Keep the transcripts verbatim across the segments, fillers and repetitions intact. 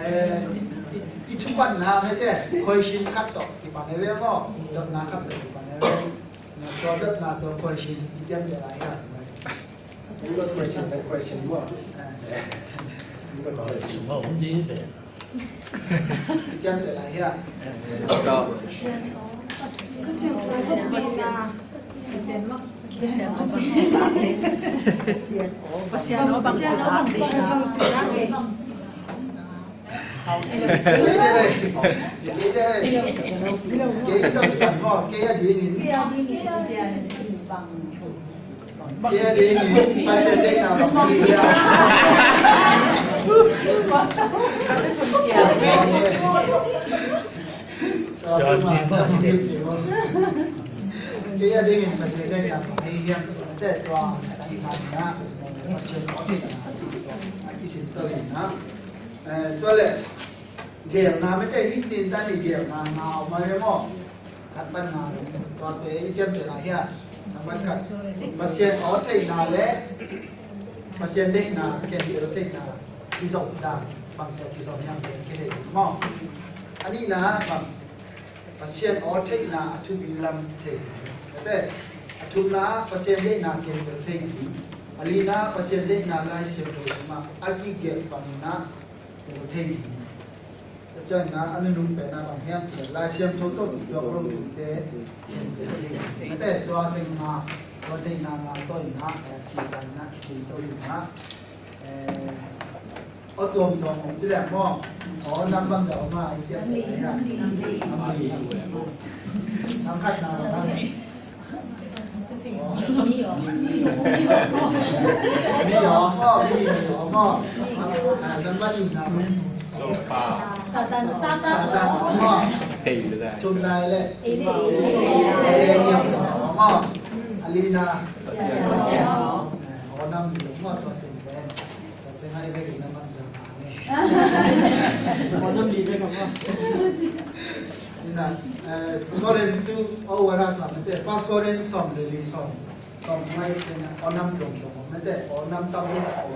Eh, i, i thupatna mete, question khat tawh kipan e ve maw, dotna khat tawh kipan e ve. Na tua dotna tua question i ciamteh lai hi a. Question, question maw. Eh. Question maw, um, di ve. I ciamteh lai hi a. Kei a ding in Pasian deihna bang hi hiam? Kei a ding in Pasian deihna bang hi hiam? Tua a ci kha in ah, Pasian aw theihna a kisin to in ah. Eh, tua leh geelna mete, hih tintan i geelna nga om a hi maw? Khat pan nga, tuate i ciamteh lai hi a. Nambat khat, Pasian aw theihna le Pasian deihna khempeuh theihna kizom dan, bangci a kizom hiam, khempeuh thei ding maw? A nihna bang, Pasian aw theihna a thupi lam thei. Mete, a thumna Pasian deihna khempeuh thei ding. A lina Pasian deihna Lai Siangtho mah a kigelh bangin ah thei ding. Tua ciangin ah a nunung pen ah bang hiam cih leh Lai Siangtho tawh kituak lo thute, mete, tua teng nga, tua teng nga nga tawh in ah, eh, ci dan in ah, ci to in ah, eh, aw tuamtuam om ci leh maw, aw nam bang dah om a, i ciah nam li. Nam khat na bang a. Mi aw maw, mi aw maw. Ah, nambat nihna. Satan, Satan aw maw. Thumna leh. Aw maw. A lina. Aw nam li aw maw, tua teng pen. Tua teng ah i bek in a man zang a nge. Aw nam li bek aw maw. Ina, eh, Korin tu, aw wara sa mete, First Korin sawm le li, sawm, sawm sung ah i pen, aw nam tuamtuam om mete, aw nam tam lo, aw,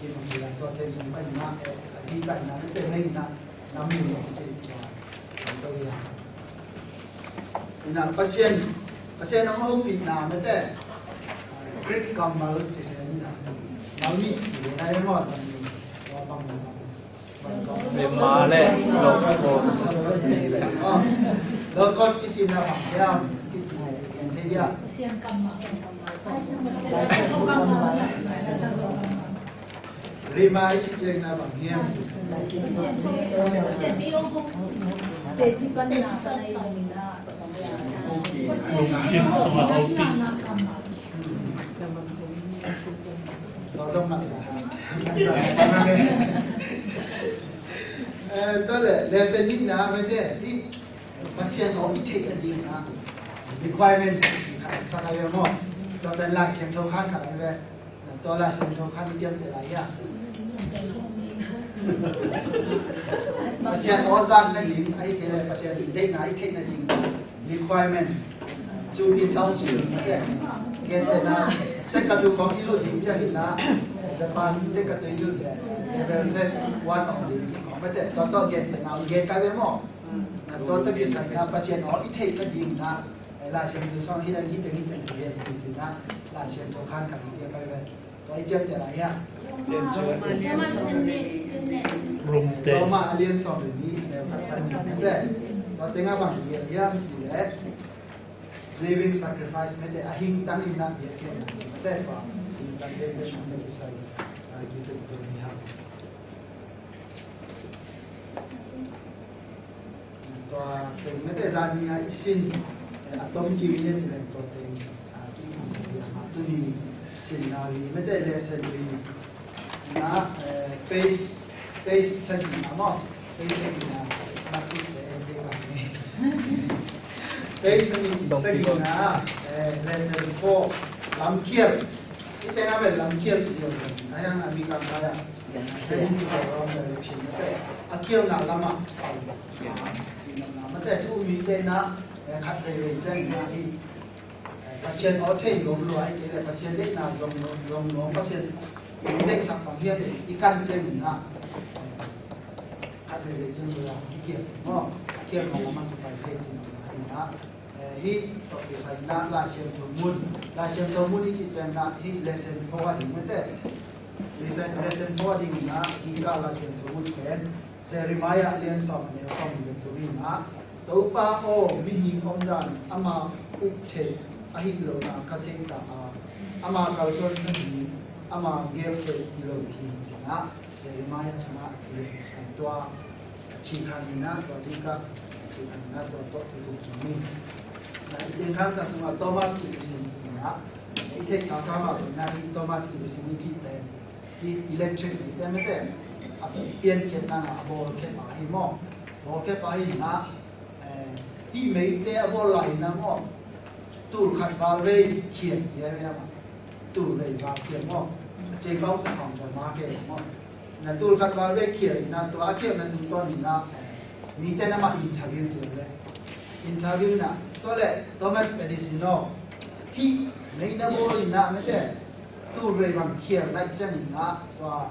i bang ci lai tua teng sung pen na, eh, a di kai na mete, nei na, nam li om ci, ci, ci, ci, ci, ci, Ina Pasian, Pasian hong hopihna mete, Greek kammal ci se ina, mal nih ci le nai maw, bang, bang, bang, bang, bang. Rhema le Logos. Oh, Logos kici na bang hiam, kici na bang hiam. Rhema i cih ciangin a bang hiam? Lungsim sungah a hopih. Eh, tua leh, lesson nihna mete, hih Pasian aw i theih nading a requirement khat sak a hi ve maw? Tua pen Lai Siangtho khan khat a hi ve. Tua Lai Siangtho khan i ciamteh lai hiam? Pasian aw zak nading, ahih kei leh Pasian deihna i theih nading requirements. Cu tin tawng cu, gentehna, tekatu khawng i lut ding ciang hi na, Japan tekatu i lut leh, level test one om ding ci khawng mete, tua tawh gentehna, gen kai ve maw? Tua tawh kisai na, Pasian aw i theih nading na, Lai Siangtho sung hi na, hi teng hi teng gen ding ci na, Lai Siangtho khan khat gen kai ve. Tua i ciamteh lai hiam? Roma a lian sawm le nih, neu khat pan nih mete. Tua tengah bang i gen hiam cih leh living sacrifice mete, a hing tang in na biakpiakna mete, tua hing tang biakpiakna mete kisai, ah, kituk tuk ni hang. Tua teng mete zan ni a i sin, eh, a tom kiu in a ci leng tua teng, ah, ki in a ci leng a tuni sin na li mete lesson li na, eh, page, page sagihna maw, page sagihna, na ci te, eh, te ka ni. Page sagih, sagihna, eh, lesson four, lamkhial. I teng a pen lamkhial ci leng, a hiang a mi kam ka ya. Heading to the wrong direction. Mate, a khialna lamah, ah, mate, thu mite na, eh, khat veivei ciangin ah, eh, Pasian aw thei nuam lua, ahih kei leh Pasian deihna zong nuam, zong nuam, Pasian deihsak bang hiam i kan ciangin ah, Lecin bula kikial maw, a kial maw lamah kipai thei cin a ina. Eh, hih tawh kisai ina Lai Siangtho mun, Lai Siangtho mun i cih ciangin ah hih lesson four a ding mete. Lesson, lesson four a ding ina hih ka Lai Siangtho mun pen Jeremiah a lian sawm a neu sawm le thum ina, Topa aw, mihing omdan ama uk theih ahih lohna ka thei ta a, ama kalsuan na hi, ama gel theih hi lo hi, ci-in ah Jeremiah sangah a kilen, tua a cikhan ina tua dikah a cikhan ina tua tawh i guk ni. Na i Thiangtho Sang sungah Thomas Edison ina i theihsa sa mah pen na i Thomas Edison i cih pen i electric i te mete a piankhiatna a bawlkhiat pa hi maw? Bawlkhiat pa hi ina, eh, hih meite a bawl lai ina maw? Tul khat val vei khial cia ve ama. Tul vei val khial maw? A cei bau ta hong ta ma ke maw? Na tul khat val vei khial ina tua a khialna tungtawn ina, eh, mite na mah interview cia ve. Interview ina tua le Thomas Edison aw, hih mei na bawl ina mete tul vei bang khial laih ciang ina tua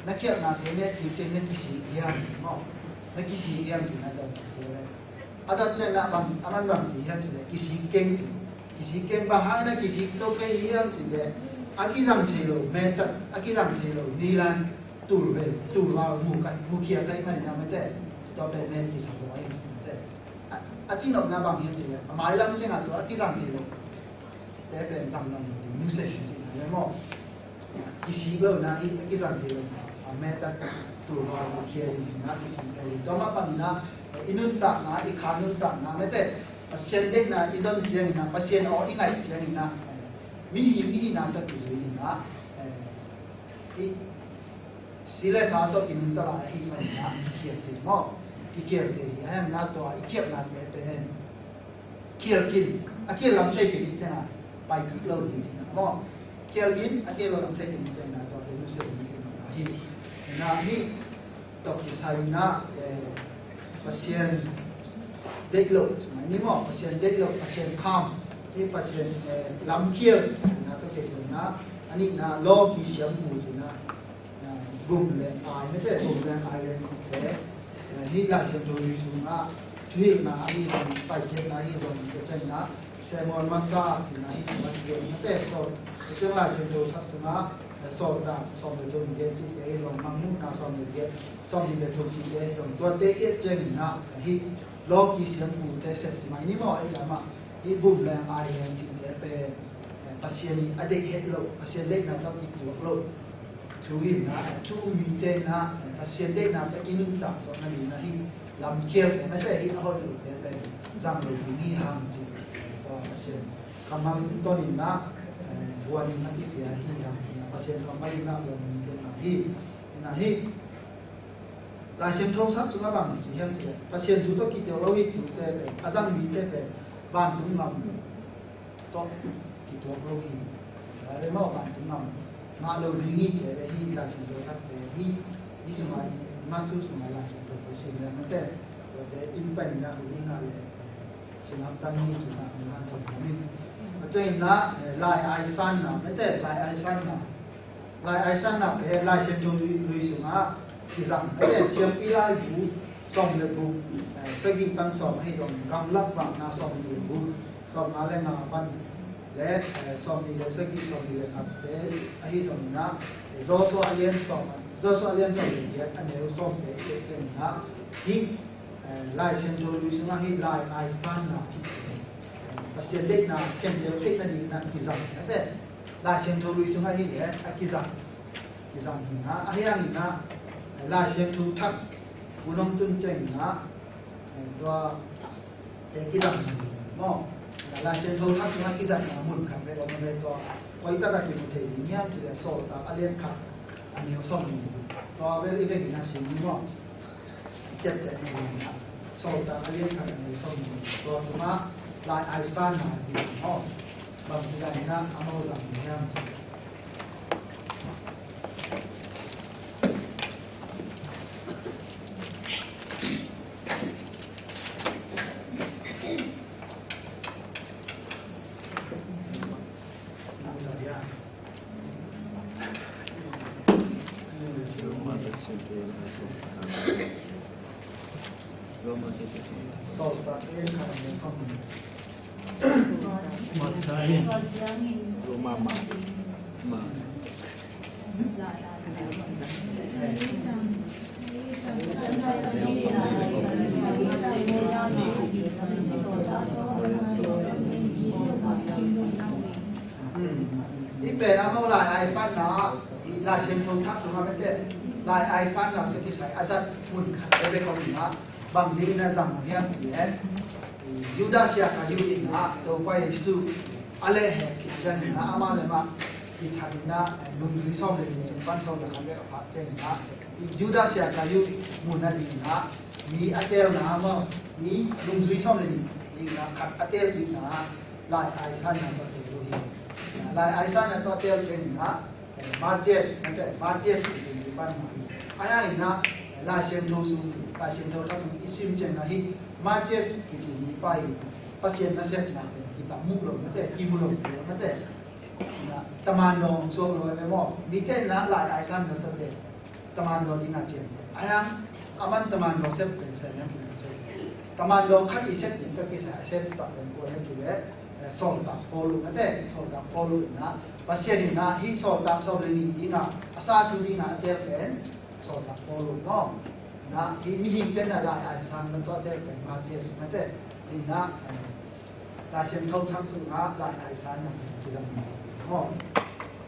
na khialna te ne ti ciang ne kisik hiam maw? Na kisik hiam ci na dong cia ve. A dot ciangin ah bang, a man bang ci hiam cih leh kisik keng ci. Kisik keng bang hang na kisik to kei hiam cih leh a kizang thei lo method, a kizang thei lo nilan tul ve, tul val mu kai, mu khia kai man na mete. Tua pen men kisa zo ai mete. A, a cinopna bang hiam cih leh a mailam ciangah tua a kizang thei lo te pen zang lo ding, music ci na le maw? Kisik lo na i, a kizang thei lo na a method tul val mu khia ding na kisik thei lo. Tua mah bang ina i nuntakna, i kha nuntakna mete Pasian deihna i zon ciang ina, Pasian aw i ngaih ciang ina, eh, mi hi, mi hihna tawh kizui ina, eh, i si le sa tawh i nuntak lai ahi man ina kikhial thei maw? Kikhial thei hi a hem na tua i khialna te pen khial kin, a khial lam thei kin i ciang a pai kik lo ding ci na maw? Khial kin, a khial lo lam thei kin i ciang a tua pen nusia ding ci na hi. Na hi tawh kisai na, eh, Pasian deih lo sungah ni maw? Pasian deih lo, Pasian kham, hi Pasian, eh, lam khial na tawh kisai na, a nihna law kisiam mu ci na, bum le ai mete, bum le ai le mete. Hih Lai Siangtho Lui sungah thuhilhna ahi zong, paikhiatna ahi zong, ka ciangin ah Samuel Masa cihna ahi zong, a thuhilh mete. So ka ciang Lai Siangtho Sak sungah Sawltak sawm le thum giat cihte ahi zong, Mangmuhna sawm le giat, sawm nih le thum cihte ahi zong, tuate i et ciangin ah hih lawki siampute sep ci mai ni maw, ahi lamah hih bum le ai le cihte pen, eh, Pasian i a deih het loh, Pasian deihna tawh kituak loh thu hi na, thu mite na, Pasian deihna tawh i nuntak zawhna ding na hi lamkhial te mete hi a hoih lote pen zang lo ding hi hang ci. Tua Pasian kammal tawnin na, eh, warning a kipia hi hang, Pasian kammal in na warning te na hi, na hi. Lai Siangtho Sak sungah bang ci hiam cih leh Pasian thu tawh kituak lo hi thute pen, a zang mite pen vantung ngam tawh kituak lo hi. Lai le maw vantung ngam ngah lo ding hi ci ve hi. Lai Siangtho Sak pen hi, hi sungah, hi Matthew sungah Lai Siangtho Pasian le mete. Tuate in panin a hun i ngah le, eh, singap tam hi ci na hun han thawm hi. A ciangin na, eh, lai aisanna mete, lai aisanna. Lai aisanna pen Lai Siangtho Lui, Lui sungah kizang. Ahi siampi laibu sawm le guk, eh, sagih pan sawm ahi zong, gamlak vakna sawm le guk, sawm nga le nga pan le, eh, sawm nih le sagih, sawm nih le khat te ahi zong ina, eh, Joshua a lian sawm, Joshua a lian sawm le giat a neu sawm te i et ciang ina, hih, eh, Lai Siangtho Lui sungah hih lai aisanna, eh, Pasian deihna khentel theihna ding na kizang. Ate Lai Siangtho Lui sungah hih le a kizang, kizang hi na, ahi hang ina, eh, Lai Siangtho Thak hun hong tun ciang ina, eh, tua te kizang hi maw? Lai Siangtho Thak sungah kizang na mun khat ve om ve tua. Koi takah kimu thei ding hiam cih leh Sawltak a lian khat a neu sawm nih. Tua vel i vek ina sim ni maw? Ciapteh na ding ina Sawltak a lian khat a neu sawm nih. Tua tungah lai aisanna ding maw? Bang ci dan ina a mawzang ding hiam cih leh Sawltak in khan a sawm. Roma, ma. Hih pen a mo lai aisanna, hih Lai Siangtho Thak sungah mete lai aisanna tawh kisai a zat mun khat bek om in ah, bang dingin a zang uh hiam cih leh, Judas Iskariot in ah Topa Jesu a lehhek khit ciangin ah amah le amah kithat in ah, nungzui sawm le nih cin pan sawm le khat bek a phak ciangin ah, Judas Iskariot mun a dingin ah mi a teelna maw, mi nungzui sawm le nih dingin ah khat a teel dingin ah lai aisanna tawh teel uh hi. Lai aisanna tawh teel ciangin ah, Matias, mate, Matias i sim i pan mah hi. A hang in ah, Lai Siangtho sung, Lai Siangtho Thak sung i sim ciangin ah hih Matias kici mipa in Pasian nasepna pen kitam mu lo, mate, kimu lo, mate. Na, taman dong suak lo, mate, maw. Mite in ah lai aisanna tawh teel. Taman dong ding a cian. A hang, aman taman dong sep pen sa hiam cih leh, taman dong khat i sep ding tawh kisai a sep tak pen kua hiam cih leh, eh, Sawltak Paul uh, mate, Sawltak Paul uh in ah, Pasian in ah hih sawltak sawm le nih ding a, a sa thu ding a a teel pen Sawltak Paul uh, maw. Na, hih mihing pen a lai aisanna tawh a teel pen Matias, mate, in ah, eh, Lai Siangtho Thak sungah lai aisanna kizang maw.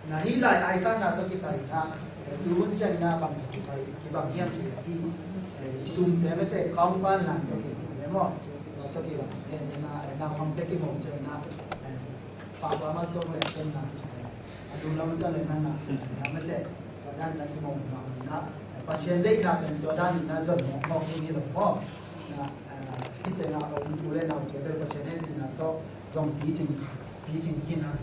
Na, hih lai aisanna tawh kisai in ah, eh, tu hun ciangin ah bang tawh kisai kibang hiam cih leh hih, eh, i sumte, mate, kawngpan lai tawh kibang maw. Tawh kibang, eh, na, eh, naupangte kimawh ciangin ah, eh, papa mah tawh leh ciangin ah, eh, a dum lam tawh leh na, na, na, mate, tua dan in ah kimawh mah in ah, eh, Pasian deihna pen tua dan in ah zon mawk mawk ding hi lo maw. Na, Hih tengah a om u le naute bel Pasian hehpihna tawh zong picing, picing khin hang.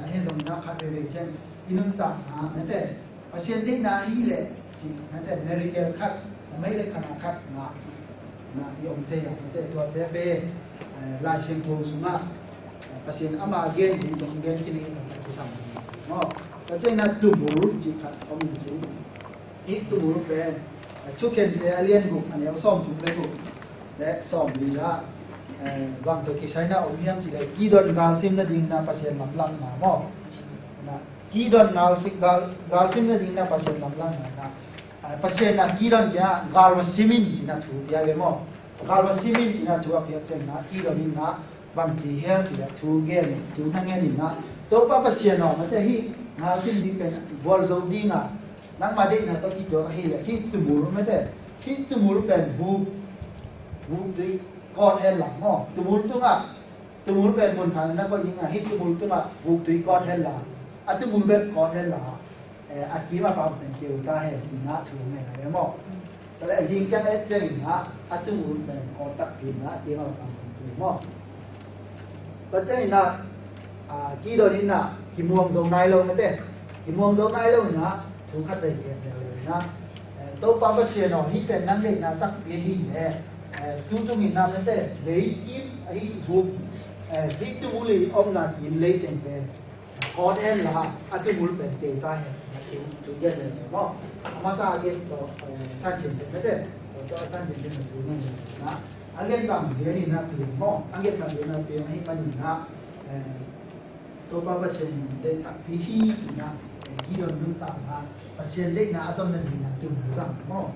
Hih zong na khat veivei ciang i nuntakna, mate, Pasian deihna hi leh cih, mate, miracle khat, na mei le khan a khat na, na i om thei a, mate, tuate pen, eh, Lai Siangtho sungah, eh, Pasian ama gen ding tawh gen khin hi, mate, kisam maw. Tua ciangin ah tumul cih khat om in cin. Hih tumul pen, eh, Thukhente a lian guk a neu sawmthum le guk le sawmli ah, eh, bang tawh kisai in ah om hiam cih leh Gideon galsim nading in ah Pasian lamlahna maw. Na, Gideon galsi-, gal, galsim nading in ah Pasian lamlahna na, eh, Pasian in ah Gideon kiangah gal va sim in ci-in ah thu pia ve maw. Gal va sim in ci-in ah thu a piak ciangin ah Gideon in ah bangci hiam cih leh thu gen, thu na ngen in ah, Topa Pasian aw, mate, hih galsim ding pen gualzo ding a, nangma deihna tawh kituak ahi leh hih tumul, mate, hih tumul pen vuk, vuktui kawt hen la maw. Tumul tungah, tumul pen mun khat na koih ding a, hih tumul tungah vuktui kawt hen la, a tumul bek kawt hen la, eh, a kim a pam pen keu ta hen ci-in ah thu ngen a ve maw. Tua leh a zing ciang et ciangin ah a tumul pen kawt takpi in ah a kim a pam pen keu maw. Tua ciangin ah, ah, Gideon in ah kimuang zo nai lo, mate. Kimuang zo nai lo in ah thu khat vei gen lel in ah, eh, Topa Pasian aw, hih pen nang deihna takpi ahi leh, eh, tu tung in ah, mate, lei kim ahi vuk, eh, hih tumul i omna kim lei teng pen kawt hen la, a tumul pen keu ta hen, na thu, thu gen lel maw. A masa a gen tawh, eh, san cin pen, mate, tawh, tawh a san cin pen na thu gen lel na. A gen bang gen in ah piang maw, a gen bang gen in ah piang ahih manin ah, eh, Topa Pasian deih takpi hi ci-in ah, eh, Gideon nuntakna, Pasian deihna a zon nading in ah tumul zang maw.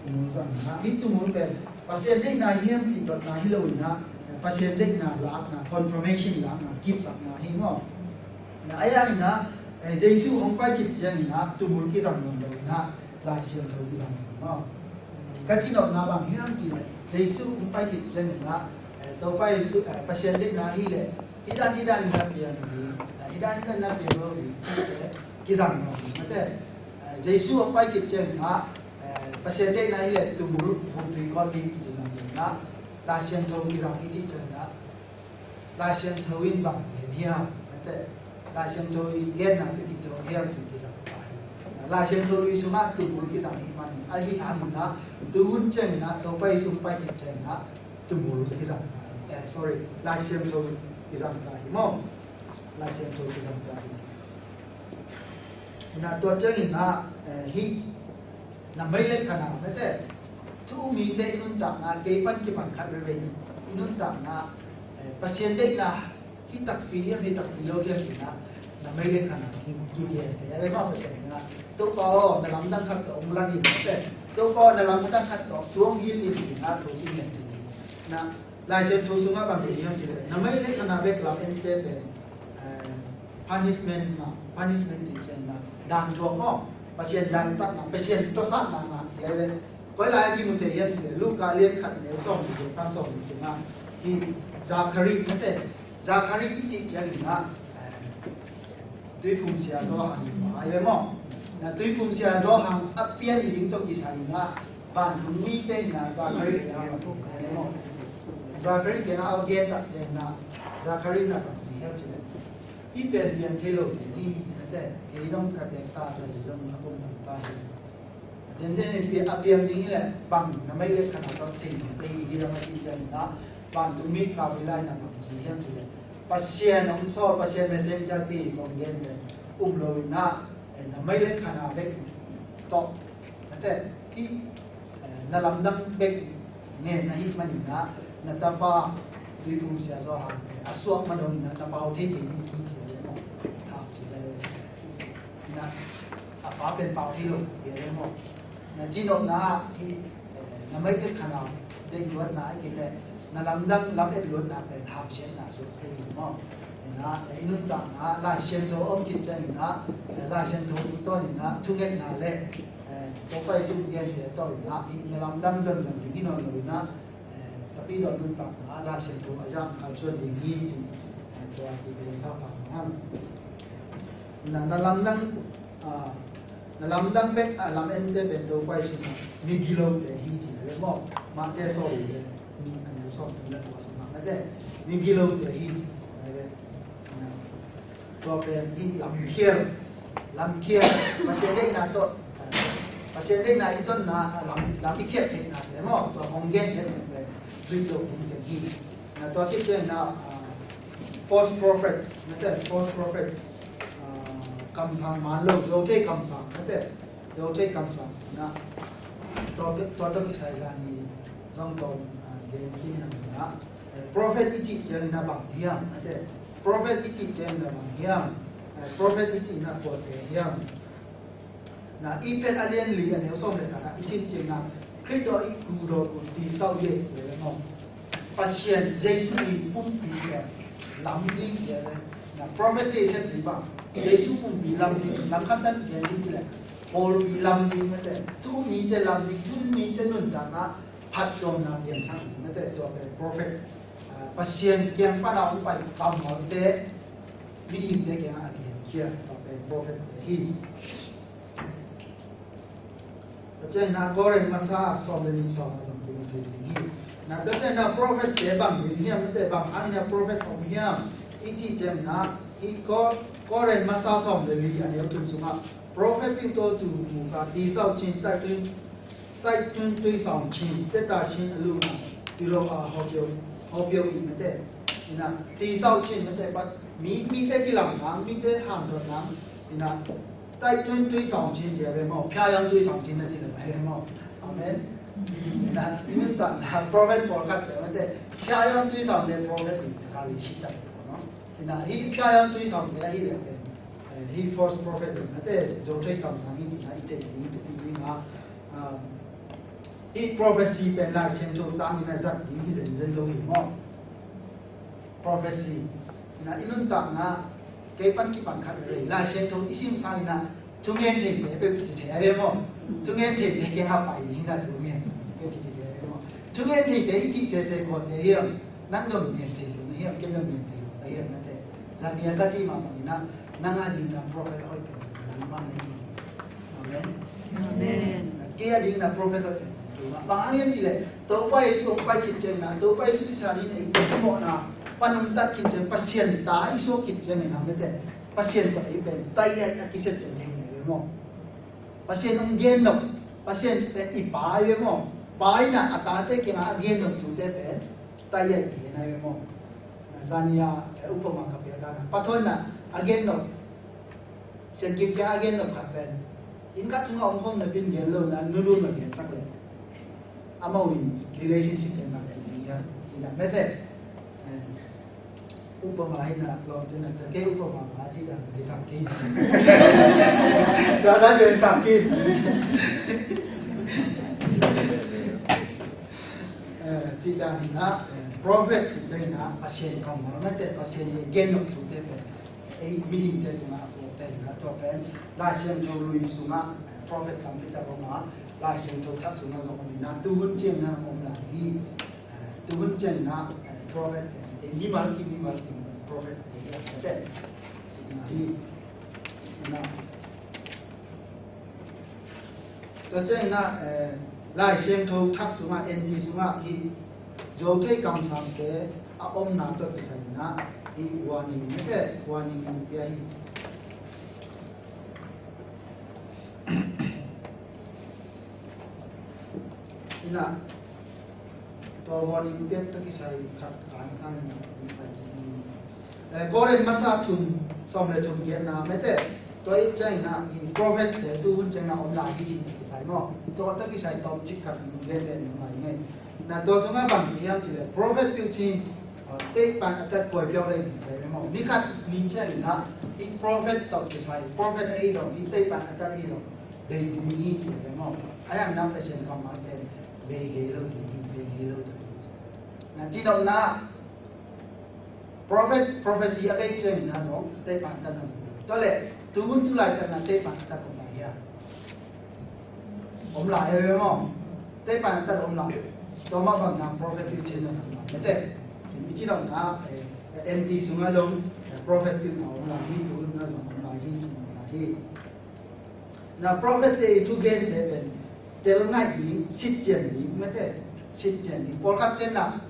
Tumul zang in ah, hih tumul pen Pasian deihna hiam cih dotna hi lo in ah, eh, Pasian deihna lakna, confirmation lakna, kipsakna hi maw. Na, a hang in ah, eh, Jesu hong pai khit ciangin ah tumul kizang nawn lo in ah, Lai Siangtho kizang nawn maw. Ka cihnopna bang hiam cih leh, Jesu hong pai khit ciangin ah, eh, Topa Jesu, eh, Pasian deihna hi leh, hih dan, hih dan in na piang ding, eh, hih dan, hih dan in na piang lo ding, eh, kizang nawn ding, mate. Eh, Jesu hong pai khit ciangin ah, eh, Pasian deihna hi leh tumul vuktui kawt ding kici nawn ding ah, Lai Siangtho kizang i cih ciangin ah, Lai Siangtho in bang gen hiam, mate. Lai Siangtho i genna tawh kituak hiam cih kizang ta hi. Lai Siangtho lui sungah tumul kizang ahih manin, ahih hangin ah, tu hun ciangin ah, Topa Jesu pai khit ciangin ah, tumul kizang ta hi. Eh, sorry, Lai Siangtho kizang ta hi maw. Lai Siangtho kizang ta hi. Na, tua ciangin ah, eh, hih na mei le khan a, mate, Thu um hi teh, i nuntakna kei pan kipan khat veivei, i nuntakna, eh, Pasian deihna hi takpi hiam, hi takpi lo hiam ci-in ah, na mei le khan ah kigen thei a ve maw, Pasian in ah, Topa aw, na lamdang khat tawh hong lang in, Topa aw, na lamdang khat tawh thu hong hilh in ci-in ah thu kigen thei. Na Lai Siangtho sungah bang gen hiam cih leh, na mei le khan ah bek lam ente pen, eh, punishment mah, punishment cih ciangin ah, dan thuak maw, Pasian dan tatna, Pasian tawsatna mah ci a ve. Koi lai a kimu thei hiam cih leh, Luka lian khat neu sawm le giat pan sawm le giat ah, hi Zakhari, mate, Zakhari i cih ciangin ah, eh, Tuiphumsia Johan hi ve maw. Na Tuiphumsia Johan a pian ding tawh kisai in ah, vantung mite in ah Zakhari kiangah a pian hi ve maw. Zakhari kiangah a gen tak ciangin ah, Zakhari in ah bang ci hiam cih leh, i pian pian thei lo ding hi, mate, kei dong ka tek ta, ka zi dong a pom dang ta hi. Zenzen in pia, a piang ding hi leh bang na mei le khan ah tawh thei ding te hi, hi dong a cih ciangin ah, vantung mi kha pi lai na bang ci hiam cih leh, Pasian hong sawl, Pasian messenger ti kong gen pen um lo in ah, eh, na mei le khan ah bek tawh, mate, hi, eh, na lamdang bek ngen ahih manin ah, na tapa Tuiphumsia Johan a suak ma dong in ah, na pau thei kei ding hi ci a ve maw. Tham ci lai ve. Na, a pa pen pau thei lo hi a ve maw. Na cinopna ah hi, eh, na mei le khan ah deih luatna a kile, na lamdang lam et luatna pen hamsiatna suak thei hi maw. Ina, eh, i nuntakna ah Lai Siangtho om khit ciangin ah, eh, Lai Siangtho i ton in ah, thungetna le, eh, Topa Jesu thugente tawh in ah, i na lamdang zonzon ding hi nawn lo in ah, eh, Tapidaw nuntakna ah Lai Siangtho a zang kalsuan ding hi ci, eh, tua kite ka pha hang. Na, na lamdang, ah, na lamdang bek, ah, lam ente pen Topa Jesu in ah migilote hi ci a ve maw. Mate sawm le, ni a neu sawm thum le tua sung ah, mate, migilote hi ci a ve. Na, tua pen hi lamkhial, lamkhial, Pasian deihna tawh, ah, Pasian deihna i zonna, ah, lam, lam i khial theihna le maw, tua hong gen theih pen zuih zo ding pen hi. Na tua khit ciangin ah, ah, false prophets, mate, false prophets, ah, kamsang man lo, zo thei kamsang, mate, zo thei kamsang, na, tua, tua tawh kisai zan ni zong tawh, ah, gen khin hang na, eh, prophet i cih ciangin ah bang hiam, mate, prophet i cih ciangin ah bang hiam, eh, prophet i cih in ah kuate hiam. Na, Efesa a lian li a neu sawm le khat ah i sim ciangin ah, Khrih tawh i kudaw uh tisauh hi ci a ve maw. Pasian Jesu i pumpi pen lam ding ci a ve. Na, prophet i cih ciang bang, Jesu pumpi lam ding, lam khat pen gen ding ci leh, pawlpi lam ding, mate, thu mite lam ding, thu mite nuntakna phattuamna piangsak ding, mate, tua pen prophet. Ah, Pasian kiang pan a hong pai kammalte, mihingte kiangah a kihenkhiat, tua pen prophet te hi. Tua ciangin ah Korin masa sawm le nih sawm ah zong kimu thei ding hi. Na, tua ciangin ah prophet te bang ding hiam, te bang hangin ah prophet om hiam i cih ciangin ah, hi Ko-, Korin masa sawm le li a neu thum sungah, prophet pi tawh tu mu ka tisauh cin, taitun, taitun tuisauh cin, teta cin a lu na, pi lo a hawpio, hawpio i, mate. Ina, tisauh cin, mate, pat, mi, mite kilam nang, mite hangdon nang, ina, taitun tuisauh cin ci a ve maw, phiayang tuisauh cin na ci a ve maw. Amen. Ina, i nuntakna prophet pawlkhat te, mate, phiayang tuisauh le prophet in taka li si tak, no? Ina, hi phiayang tuisauh le hi le pen, eh, hi false prophet le, mate, zo thei kamsang hi ci na i te ding, i te ding a, ah, hi prophecy pen Lai Siangtho tang in a zat ding hi zenzen lo hi maw. Prophecy. Ina, i nuntakna, kei pan kipan khat vei. Lai Siangtho i sim sangin ah, thungen theite peuh kici thei a ve maw. Thungen theite kiangah pai ding na thungen peuh kici thei a ve maw. Thungen theite i cih sese kuate hiam, nang zong ngen thei lo na hiam, ken zong ngen thei lo na hiam, na te. Zan ni a ka cih mah bangin ah, nang a ding na prophet hoih pen nangmah na hi. Amen. Amen. Kei a ding na prophet hoih pen nangmah. Bang hang hiam cih leh, Topa Jesu hong pai khit ciangin ah, Topa Jesu sisa ding ei i mawhna pan hong tat khit ciang, Pasian ta i suak khit ciangin ah, mate, Pasian tawh ei pen tai a, a kiset pen ding hi ve maw. Pasian hong gen nop, Pasian pen i Pa hi ve maw. Pa in ah a tate kiangah a gen nop thute pen tai a i gen hi ve maw. Na, zan ni a, eh, upama ka piak dan a, Pa Thawn in ah a gen nop, Sian Kim kiangah a gen nop khat pen, inn khat sungah om khawm napi in gen lo na, nu lu na gen sak leh, amau in relationship pen bang ci ding hiam ci dan mete. Upama hi na lawmte na ta kei upama ma ci dan lei sam kei. Tua dan lei sam kei. Ci dan hi na prophet ci ciang hi na Pasian kammal mete, Pasian in gen nop thute pen ei mihingte tungah a puakte hi na, tua pen Lai Siangtho lui sungah prophet tampi tak om a, Lai Siangtho thak sungah zong om hi na, tuhun ciang na om lai hi. Tuhun ciang na prophet pen ei mimal kim mimal kim prophet ei hi a mete. Ci na hi na. Tua ciangin ah Lai Siangtho thak sungah, N T sungah hih zuauthei kamsangte a omna tawh kisai in ah hih warning mete, warning in pia hi. In ah tua warning pia tawh kisai khat kan kan in ah Korin masa thum sawm le thum giatna mete. Tua i ciangin ah hih prophet te tuhun ciangin ah om lai hi ci kisai maw. Tua tawh kisai tawm cik khat gen ve ni om lai ngei. Na tua sungah bang ci hiam ci le prophet piu cin teikpan a tat kuai piau le ni ci ve maw. Ni khat ni ciangin ah hih prophet tawh kisai prophet a ei lo, hih teikpan a tat ei lo, bei ding hi ci ve maw. A yang na Pasian kammal pen bei gei lo ding hi, bei gei lo ding hi. Na ci lo na prophet, prophecy a bei ciangin ah zong teikpan a tat na tua le tuhun tulai tat na teikpan a tat om lai hia. Om lai e maw. Teikpan a tat om lai. Tua mah bang na prophet piu ciangin ah om lai mete. I ci lo na N T sungah zong prophet piu na om lai hi, tuhun na zong om lai hi, ci om lai hi. Na prophet te i thugente pen tel ngaih ding, sitcian ding mete, sitcian ding. Pawlkhat ten na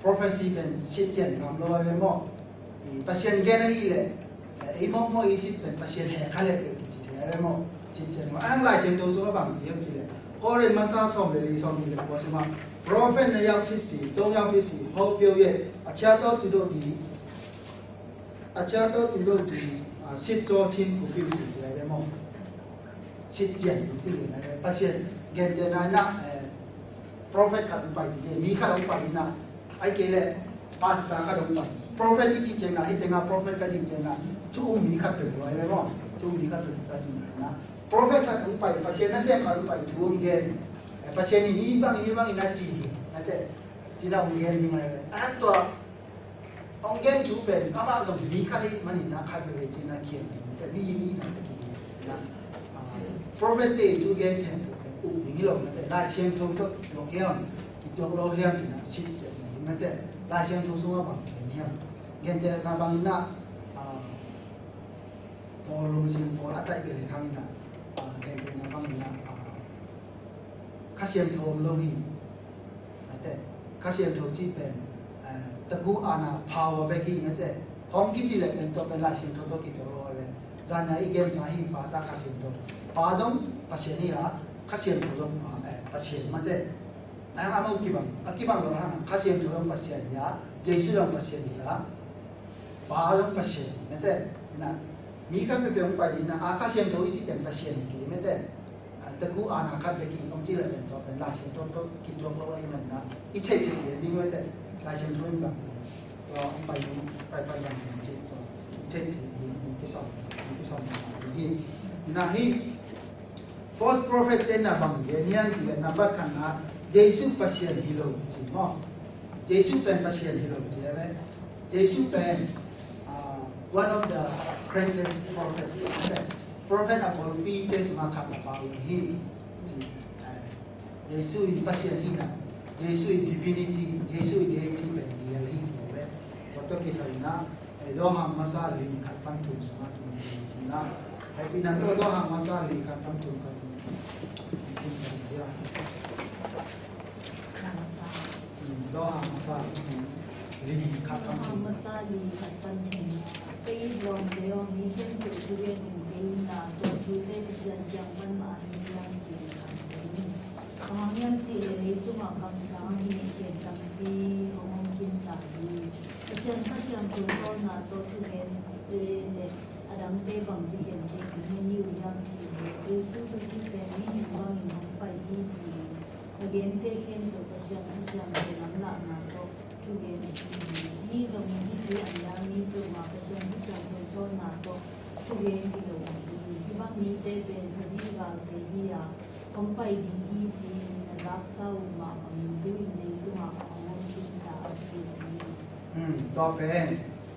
prophecy pen sitcian ngam lo a ve maw. Pasian gen ahih leh ei mawkmawk i sit pen Pasian heh kha leh kici thei a ve maw. Sitcian maw. A hang Lai Siangtho sungah bang ci hiam ci leh Korin masa sawm le li, sawm li le kua sungah prophet na yauh khit si, tong yauh khit si, hopio ye, a ciato tudo di a ciato tudo di, sitcaw thim kupiu si ci a ve maw. Sitcian ding ci le na Pasian gentehna in ah prophet khat hong pai ci le, mi khat hong pai in ah, ahih kei leh pastor khat hong pai. Prophet i ci ciangin ah, hih tengah prophet ka cih ciangin ah thu um mi khat pen lo a ve maw. Thu um mi khat pen ka cih ciangin ah prophet khat hong pai, Pasian nasem khat hong pai, thu hong gen. Pasian in hih bang hih bang in ah ci hi na te, ci na hong gen ding a ve. A tua hong gen thu pen amah zong mi khat ahih manin ah khat veve ci na khian ding te, mi mi na te ki na prophet te thu gen khempeuh pen uk ding hi lo na te, Lai Siangtho tawh kituak hiam, kituak lo hiam ci na sit ciat na hi na te. Lai Siangtho sungah bang gen hiam, gentehna bangin ah Paul lungsim Paul a taih bel hi hangin ah gentehna bangin ah Kha Siangtho om lo hi. Ate, Kha Siangtho cih pen taku ana power bek hi mate. Hong kici le pen tua pen Lai Siangtho tawh kituak lo a le. Zan a i gensa hi Pa, Ta, Kha Siangtho. Pa zong Pasian hi a, Kha Siangtho zong Pasian mate. A hang a kibang, a kibang lo hang Kha Siangtho zong Pasian hi a, Jesu zong Pasian hi a, Pa zong Pasian mate. Na mi khat peuhpeuh hong pai ding na a Kha Siangtho i cih pen Pasian hi kei mate. Taku ana khat bek hi, hong ci le pen tua pen Lai Siangtho tawh kituak lo ahih manin ah i theih theih lian ding uh a te, Lai Siangtho in bang tua hong pai ding, pai pai bang ding ci tua i theih theih ding hong kisam, hong kisam ding hi. Na hih false prophet te na bang gen hiam cih le number khatna Jesu Pasian hi lo ci maw. Jesu pen Pasian hi lo ci a ve. Jesu pen one of the greatest prophets. Prophet a pawlpi te sungah khat a pau hi. Jesu in Pasian hi na, Jesu in divinity, Jesu in deity pen real hi ci a ve. Tua tawh kisai na Johan masa li khat pan thum sungah tun hi ci na. Hei pi na tua Johan masa li khat pan thum khat tun hi ci a. Johan masa li khat pan thum. Johan masa li khat pan thum. Ka it lawmte aw, mi khempeuh thugen in kei in la, tua thute Pasian kiang pan mah ahi hiam ci in kham kei in. Bang hang hiam cih leh leitungah kamsang a kiniamkhiat tampi hong om khin ta hi. Pasian Kha Siangtho tawlna tawh thugente le a dangte bangci gentehna hi uh hiam cih leh, Jesu Khazih pen mihing bangin hong pai hi ci-in a gen Pasian lamlahna tawh thugen a ci hi. Ahi zongin hih thei a nihmi peuhmah Pasian Kha Siangtho tawh thugen hi lo hi. Hih bang mite pen Kha dih galte hi a, hong pai ding hi ci-in a zaksa uh mah bangin tu-in leitungah a hong om khin ta ahi hi. Hmm, tua pen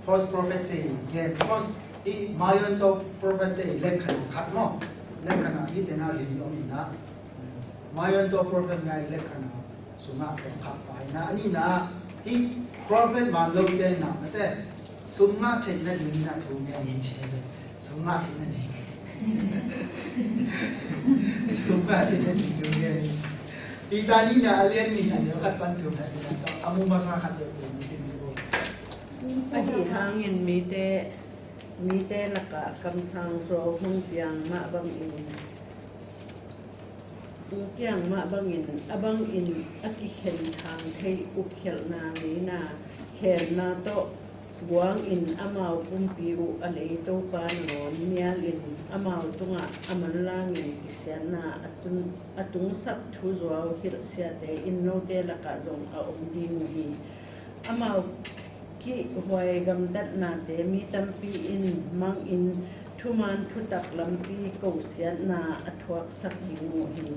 false prophet te gen, false, hih Maion tawh prophet te lekkhana khat maw? Lekkhana hih tena li om in ah. Maion tawh prophet ngai lekkhana sungah tawh khat pai na, a nihna hih prophet man lo te na mate sungah theihna ding na thu ngen hi ci. Sungah theihna ding. Sungah theihna ding thu ngen hi. Peter nihna a lian nih a neu khat pan thum na, a mu masa khat deuh deuh ni sin ni bo. Ahi hangin mite, mite lakah kamsang zuau hong piang mah bangin, hong piang mah bangin, a bangin a kikhen thang thei upkhialhna ngeina khenna tawh guangin amau pumpi uh a lei Topa nangawn mialin amau tungah a manlangin kisiatna a tun-, a tungsak thu zuau hilhsiate in note lakah zong a om ding uh hi. Amau kihhuai gamtatnate mi tampi in mangin thuman thutak lampi kosiatna a thuaksak ding uh hi.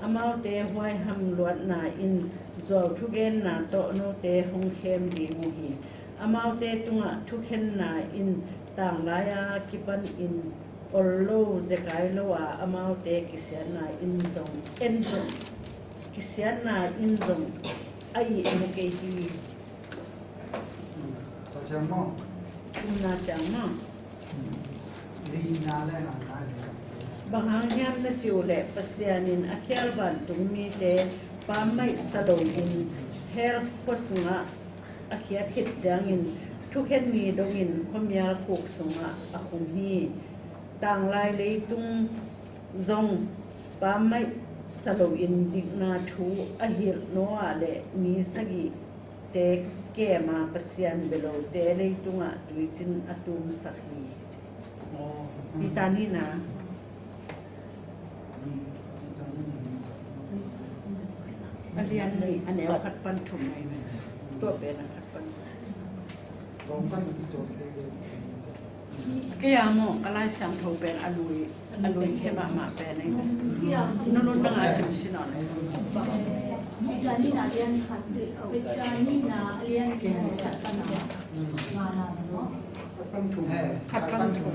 Amaute huaiham luatna in zuau thugenna tawh note hong khem ding uh hi. Amaute tungah thukhenna in tanglai-a kipanin ol lo zekai lo a, amaute kisiatna in zong en zong, kisiatna in zong a ih mu kei hi. Tua ciang maw? Thumna ciang maw? Lina le ngana le. Bang hang hiam na cih uh leh Pasian in a khial vantung mite pammaih sa loin hell khua sungah a khiat khit ciangin thukhen ni dongin khuamial khuk sungah a khum hi. Tanglai leitung zong pammaih sa loin dikna thu a hilh Noah le mi sagih te kema Pasian belote leitungah tuicin a tumsak hi. Peter nihna a lian nih a neu khat pan thum ahi ve. Tua pen a khat pan thum. Kei a maw, ka Lai Siangtho pen a lui, a lui khe mahmah pen ahi ve. Nunun nang a sim sin on. Peter nihna a lian khat, Peter nihna a lian khat pan a. Khat pan thum.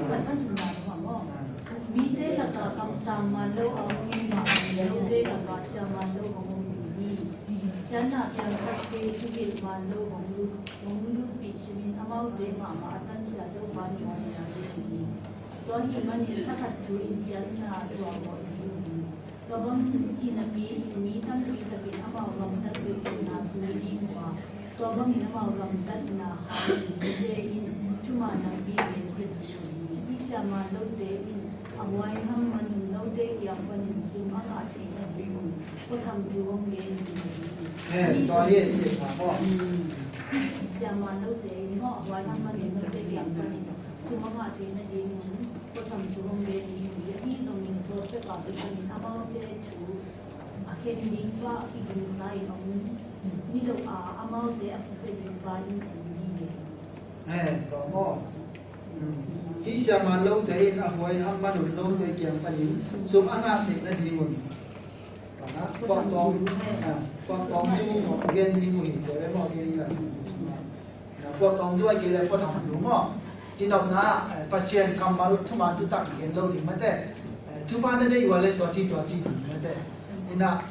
Mite lakah kamsang man lo a om in, mite lakah sia man lo a om in hi. Siatna piang khat te thugil man lo hong lut, hong lutpih simin amaute mahmah a tankhia Topa nangawn mial ding hi. Tua ahih manin thakhat thu in siatna tuah mawh ding hi. Tua bang hi napi in mi tampi takin amau gamtat uh in na tui ding uh a, tua bangin amau gamtatna hangin mite in thuman lampi gen khit uh hi. Hih siaman lote in a huaiham manun note kiang panin sum a ngah theihna dingun khuatham thu hong gen ding uh hi. Eh, tua hi, hi, hi, hi. Siaman lote in maw, a huaiham manun note kiang panin sum a ngah theihna dingun khuatham thu hong gen ding uh hi. Ahi zongin Joseph a kipanin amaute thu a khen ding pa a kigingsa in a om ni lo a, amaute a suse ding pa in en ding hi. Eh, tua maw? Hmm. Hih siaman lote in a huaiham manun note kiang panin sum a ngah theihna dingun. Puaktawm, ah, puaktawm thu maw, gen ding uh hi, tua maw, gen ding uh hi. Puaktawm thu a kei le puatham thu maw. Cinopna, eh, Pasian kammal thuman thutak gen lo ding mate. Eh, thupha na deih uh a le tua ci, tua ci ding mate. Ina,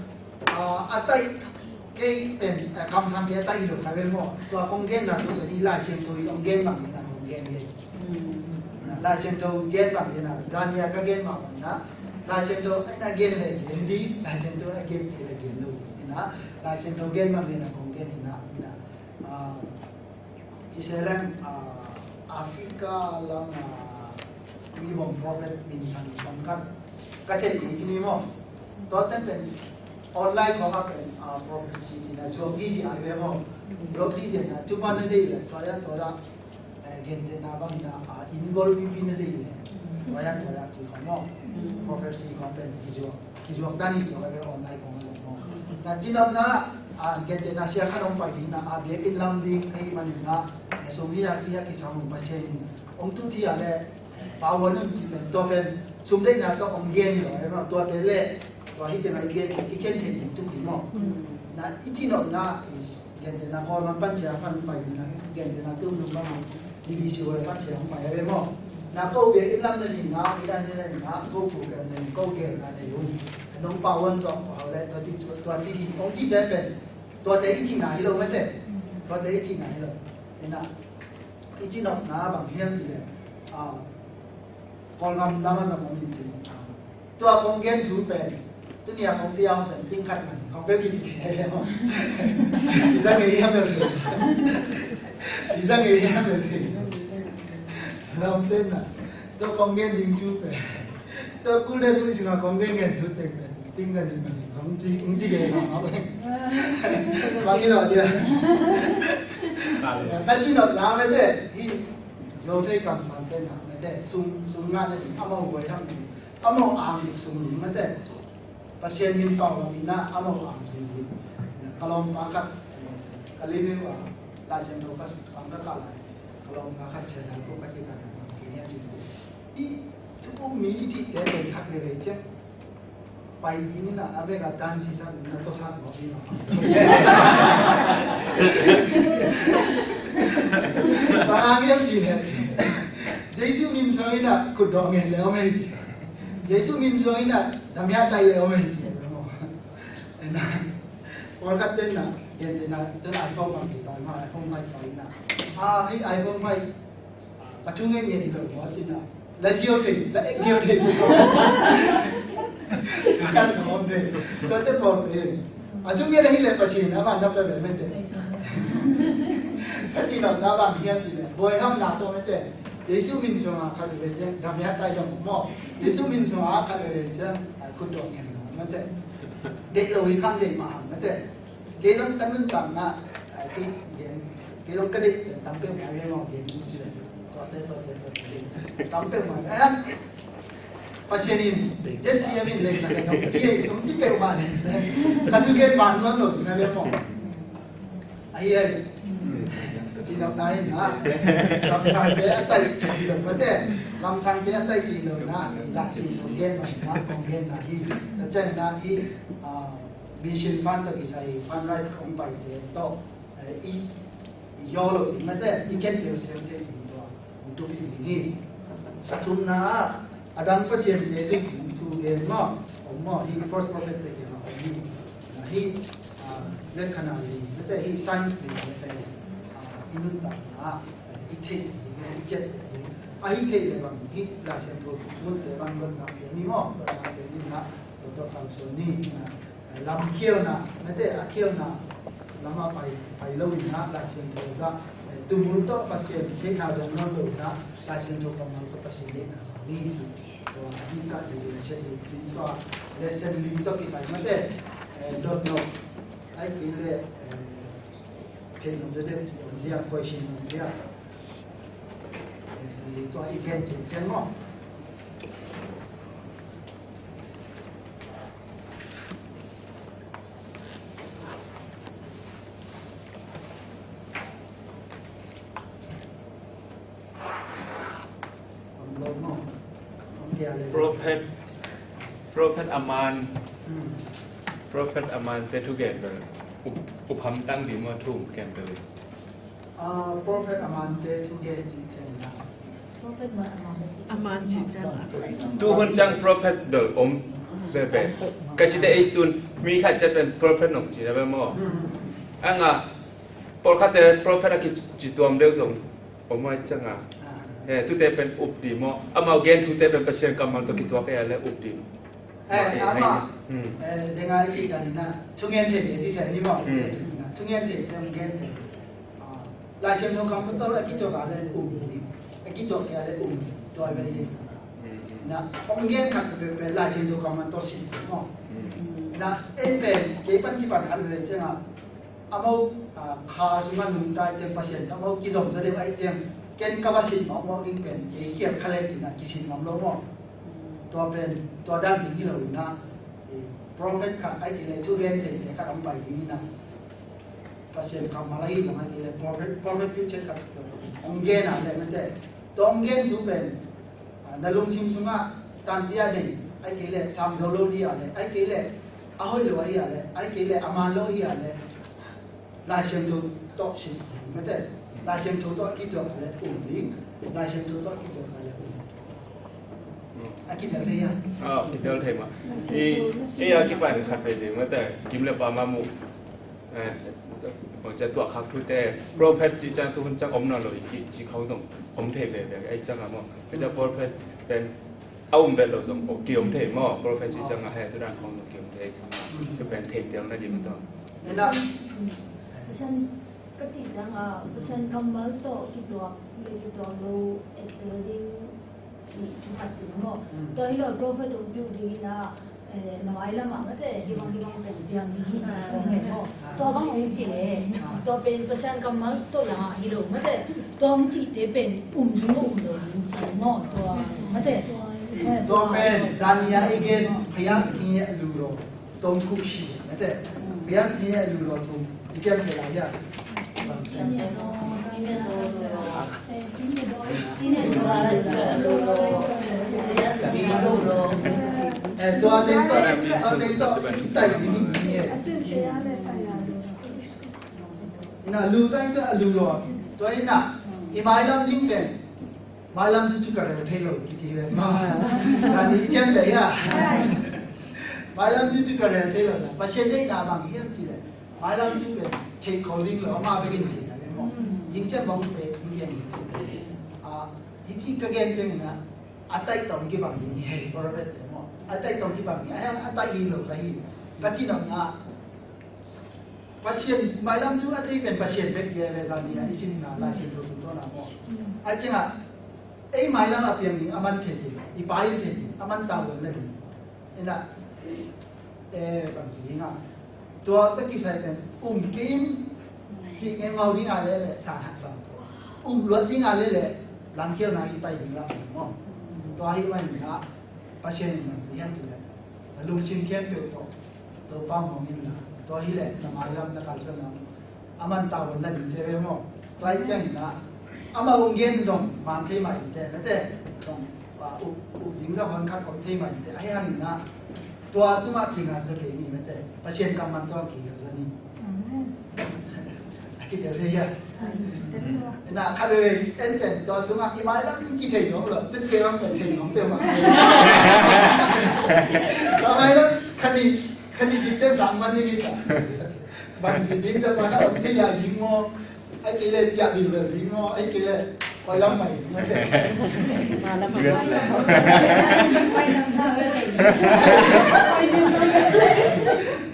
ah, a taih kei pen, eh, kamsangte a taih hi lo kha ve maw. Tua kong genna thu pen hih Lai Siangtho hih hong gen bang ina kong gen hi. Lai Siangtho gen bang ina, zania ka gen bang ina. Lai Siangtho ina gen le gen ding, Lai Siangtho a gen kei le gen lo ding ina. Lai Siangtho gen bang ina kong gen ina, ina. Ah, Ci se leng, ah, Africa lam, ah, mi bawm prophet min thang bang khat ka thei ni ci ni maw. Tua ten pen online khawng ah pen, ah, prophecy ci na zuak ci ci ai ve maw. Zuak ci ci na tu pan na dei le tua ya tua ya, eh, gen te na bang na, ah, in gol pi pi na dei le. Tua ya tua ya ci khawng maw. Prophecy khawng pen ki zuak, ki zuak ta ni tua ve online khawng ah maw. Na ci nam na A, gentehna sia khat hong pai ding in ah, a, biakinn lam ding ahih manin ah, eh, sum hi a, hi a kisam uh Pasian in hong tut hi a leh, pau a nun ci pen, tua pen sum deihna tawh hong gen hi lo, eh, maw, tuate leh, tua hi teng a i gen, i gen thei ding tuk hi maw. Na i cih nopna, i gentehna Kawlgam pan sia khat hong pai ding in ah, gentehna tum nung bang a, B B C World pan sia hong pai a ve maw. Na ko biakinn lam na ding a, i dan hi na ding a, ko program na ding, ko gen na ding un. Nong pau a nun tawh, pau le, tua ci, tua ci hi, hong ci te pen, tuate i cihna hi lo mate. Tuate i cihna hi lo. Ina, i cih nopna bang hiam cih leh, ah, Kawlgam lam a zong om in cin. Ah, tua kong gen thu pen, tuni a kong ci a pen, ting khat man, kong bel kici thei. I za ngei hiam bel thei. I za ngei hiam bel thei. Lam ten na. Tua kong gen ding thu pen. Tua kul de tu i singa kong gen gen thu pen pen. Ting dan ci man, kong ci, kong ci gen kong au. Bang hi lo dia. Ka ci nop la mate, hi, zo thei kamsang te na mate, sum, sum ngah na ding, amau guai ham ding, amau ang sum ding mate. Pasian min pau lam in ah, amau ang sum ding. Ka lawmpa khat, eh, ka limit uh a, Lai Siangtho ka sang ka kah lai. Ka lawmpa khat sia dan ko ka ci ka dan ko, ki nia ci ko. I, thu um mi i cihte pen khat veve ciang. Pai ding in ah, a bek a tan sisan in ah, tawsan mawk in ah. Bang hang hiam cih leh, Jesu min suang in ah, khut dawh ngen le om ei. Jesu min suang in ah, dam hiat tai le om ei. Ena, pawlkhat ten na, gentehna, ten iPhone bang ki tai ma, iPhone five tai na. Ah, hih iPhone five, ah, ka thu ngen ngen hi lo maw ci na. La ziau thei, la ek ziau thei. Kan ka om thei. Tua te pawl te. A thu ngen hi leh Pasian a man na pe ve mate. Ka cih nopna bang hiam cih leh, buaihamna tawh mate. Jesu min suang a khat veve ciang, dam hiat tai dam maw. Jesu min suang a khat veve ciang, ah, khut dawh ngen mate. Deih lo hi khang deih mah hang mate. Kei zong ka nuntakna, ah, kei gen, kei zong ka deih tam peuhmah hi maw, gen ci le. Tuate, tuate, tuate, tam peuhmah. Eh, Pasian in, Jesse a min lei na kei zong ci, zong ci peuhmah le. Ka thu gen man man lo na le maw. Ahi, ahi. Ci nop na hi na. Lamsangte a tai ci lo mate. Lamsangte a tai ci lo na. Lai Siangtho gen mah na, kong gen na hi. Na ciang na hi, ah, Mission fund tawh kisai fundraise hong paite tawh, eh, i, i yaw lo ding mate, i ken tel siam thei ding tua hong tup hi ding hi. A thumna ah, a dang pasiante zui ding thu gen maw, om maw, hi false prophet te kiang ah om hi. Na hi, ah, lehkha na li mate, hi science li mate, ah, i nuntakna ah, i theih ding, i ciat ding. A hi theih le bang hi Lai Siangtho munte bang lotna piang hi maw, lotna piang hi na, tua tawh kalsuan ni na. Lam khialna, mate a khialna lam a pai, pai lo in ah Lai Siangtho zah, eh, tumul tawh Pasian theihna zong nawn lo in ah Lai Siangtho kammal tawh Pasian deihna zong ni ci. Tua a ding kah ding in a sia ding cin tua lesson lim tawh kisai mate, eh, dot lo. Ai kei le, eh, theih lo deuh deuh ci om dia, question om dia. Lesson lim tua i gen cian cian maw. Prophet, prophet a man, prophet a man te thugen bel up, up hamtang ding maw, thu kem bel. Ah, prophet a mante thugen cih ciang na. Prophet man a man cih ciang. A man cih ciang. Tu hun ciang prophet bel om bebe. Ka cite ei tun mi khat ciat pen prophet nong ci na be maw. Hmm. Anga pawlkhatte prophet a kici tuam deuh zong om ai ciang a. Ah. Eh, tute pen up ding maw. Amau gen thute pen Pasian kammal tawh kituak ei a le up ding. Eh, amah, eh, denga i cih dan in ah, thungen thei le cih dan in mah, thungen thei le thungen thei. Ah, Lai Siangtho kam tawh a kituak a le um hi, a kituak kei a le um hi, tua hi ve hi. Na, hong gen khat peuhpeuh Lai Siangtho kam tawh sin maw. Na, en pen, kei pan kipan khat ve ciang a, amau, ah, kha sungah nungta i ciang Pasian tawh amau kizom zaw deuh ahih ciang, ken ka va sin mawkmawk ding pen, kei kial kha le cin ah kisin ngam lo maw. Tua pen, tua dan ding hi lo in ah, eh, prophet khat ahih kei leh thugen theite khat hong pai ding in ah, Pasian kammal ahi zong ahih kei leh prophet, prophet preacher khat hong gen a leh mate, tua hong gen tu pen, ah, na lungsim sungah tantia nei, ahih kei leh sam zo lo hi a leh, ahih kei leh a hoih lo ahi a leh, ahih kei leh a man lo ahi a leh, Lai Siangtho tawh sin ding mate, Lai Siangtho tawh a kituak a leh um ding, Lai Siangtho tawh a kituak a leh um ding. A kitel thei a. Ah, kitel thei mah. I, i a kipan khat pe ding mate, kim le pa ma mu. Eh, bang ca tuah khak thute, prophet ci ciang tu hun ciang om nawn lo i ci khau zong om thei veve, ei ciang a maw. Ei ciang prophet pen a um vet lo zong om ki om thei maw, prophet ci ciang a hei tu dan khong zong ki om thei ciang a. Tu pen thei tiang na di maw tua. Pasian ka ci ciang a, Pasian kammal tawh kituak le kituak lo et tel ding. Ci thu khat ci maw. Tua hi lo prophet hong piu ding in a, eh, na mailam ah mate, hi bang hi bang pen piang ding hi ci khong le maw. Tua bang hong ci le, tua pen Pasian kammal tawh la hi lo mate. Tua hong cite pen um ding maw um lo ding ci maw. Tua mate. Tua pen zan nia i gen phaya ki nge lu lo. Tong kuk shi mate. Pian ni a lu lo tong. Ikiam ke la ya. Eh, tua teng tua, tua teng tua, tai ni ni eh. Ina lu tai tua lu lo. Tua ina. I mailam ding pen. Mailam tu cu ka rel thei lo kici ve maw. Ka ni i ciam le a. Mailam tu cu ka rel thei lo. Pasian deihna bang hiam ci le. Mailam tu pen thei kho ding lo, amah bekin ci na le maw. Zing ciam bang pe, mu lian. Ah, hi ci ka gen ciang na. A taih tawm kibang ding hi, prophet le maw. A taih tawm kibang ding. A hiang a taih hi lo ka hi. Ka ci nop na. Pasian, mailam cu a thei pen Pasian bek hi ve zan ni a i sin na Lai Siangtho sung tawh na maw. A ciangah, ei mailam a piang ding, a man thei ding, i pa in thei ding, a man ta huan na ding. Ina, eh, bang ci ding a. Tua ta kisai pen, um kin, ci ngen ngau ding a le le, san hak san. Um luat ding a le le, lamkhial na i pai ding la maw. Tua hi man na, Pasian in bang ci hiam ci le. Lungsim khempeuh tawh. Topa muang in la, tua hi leh na mailam na kalsuan lam a man ta hun na ding cia ve maw. Tua hi ciangin ah amah hong gen zong man thei mah in teh, na teh zong, ah, up, up ding zah hon khat om thei mah in teh. Ahi hangin ah tua tungah kinga zaw kei ni, na teh Pasian kammal tawh kinga zaw ni. Amen. A kitel thei hia? Na khat veve en pen tua tungah i mailam in kithei nuam lo, tun kei bang pen thei nuam peuhmah. Tua mailam khat ni, khat ni ding ciang sang man ni ta. Bang ci ding ciang man a om thei lai ding maw? Ai kei le ciah ding le ding maw? Ai kei le koi lam mai ding maw?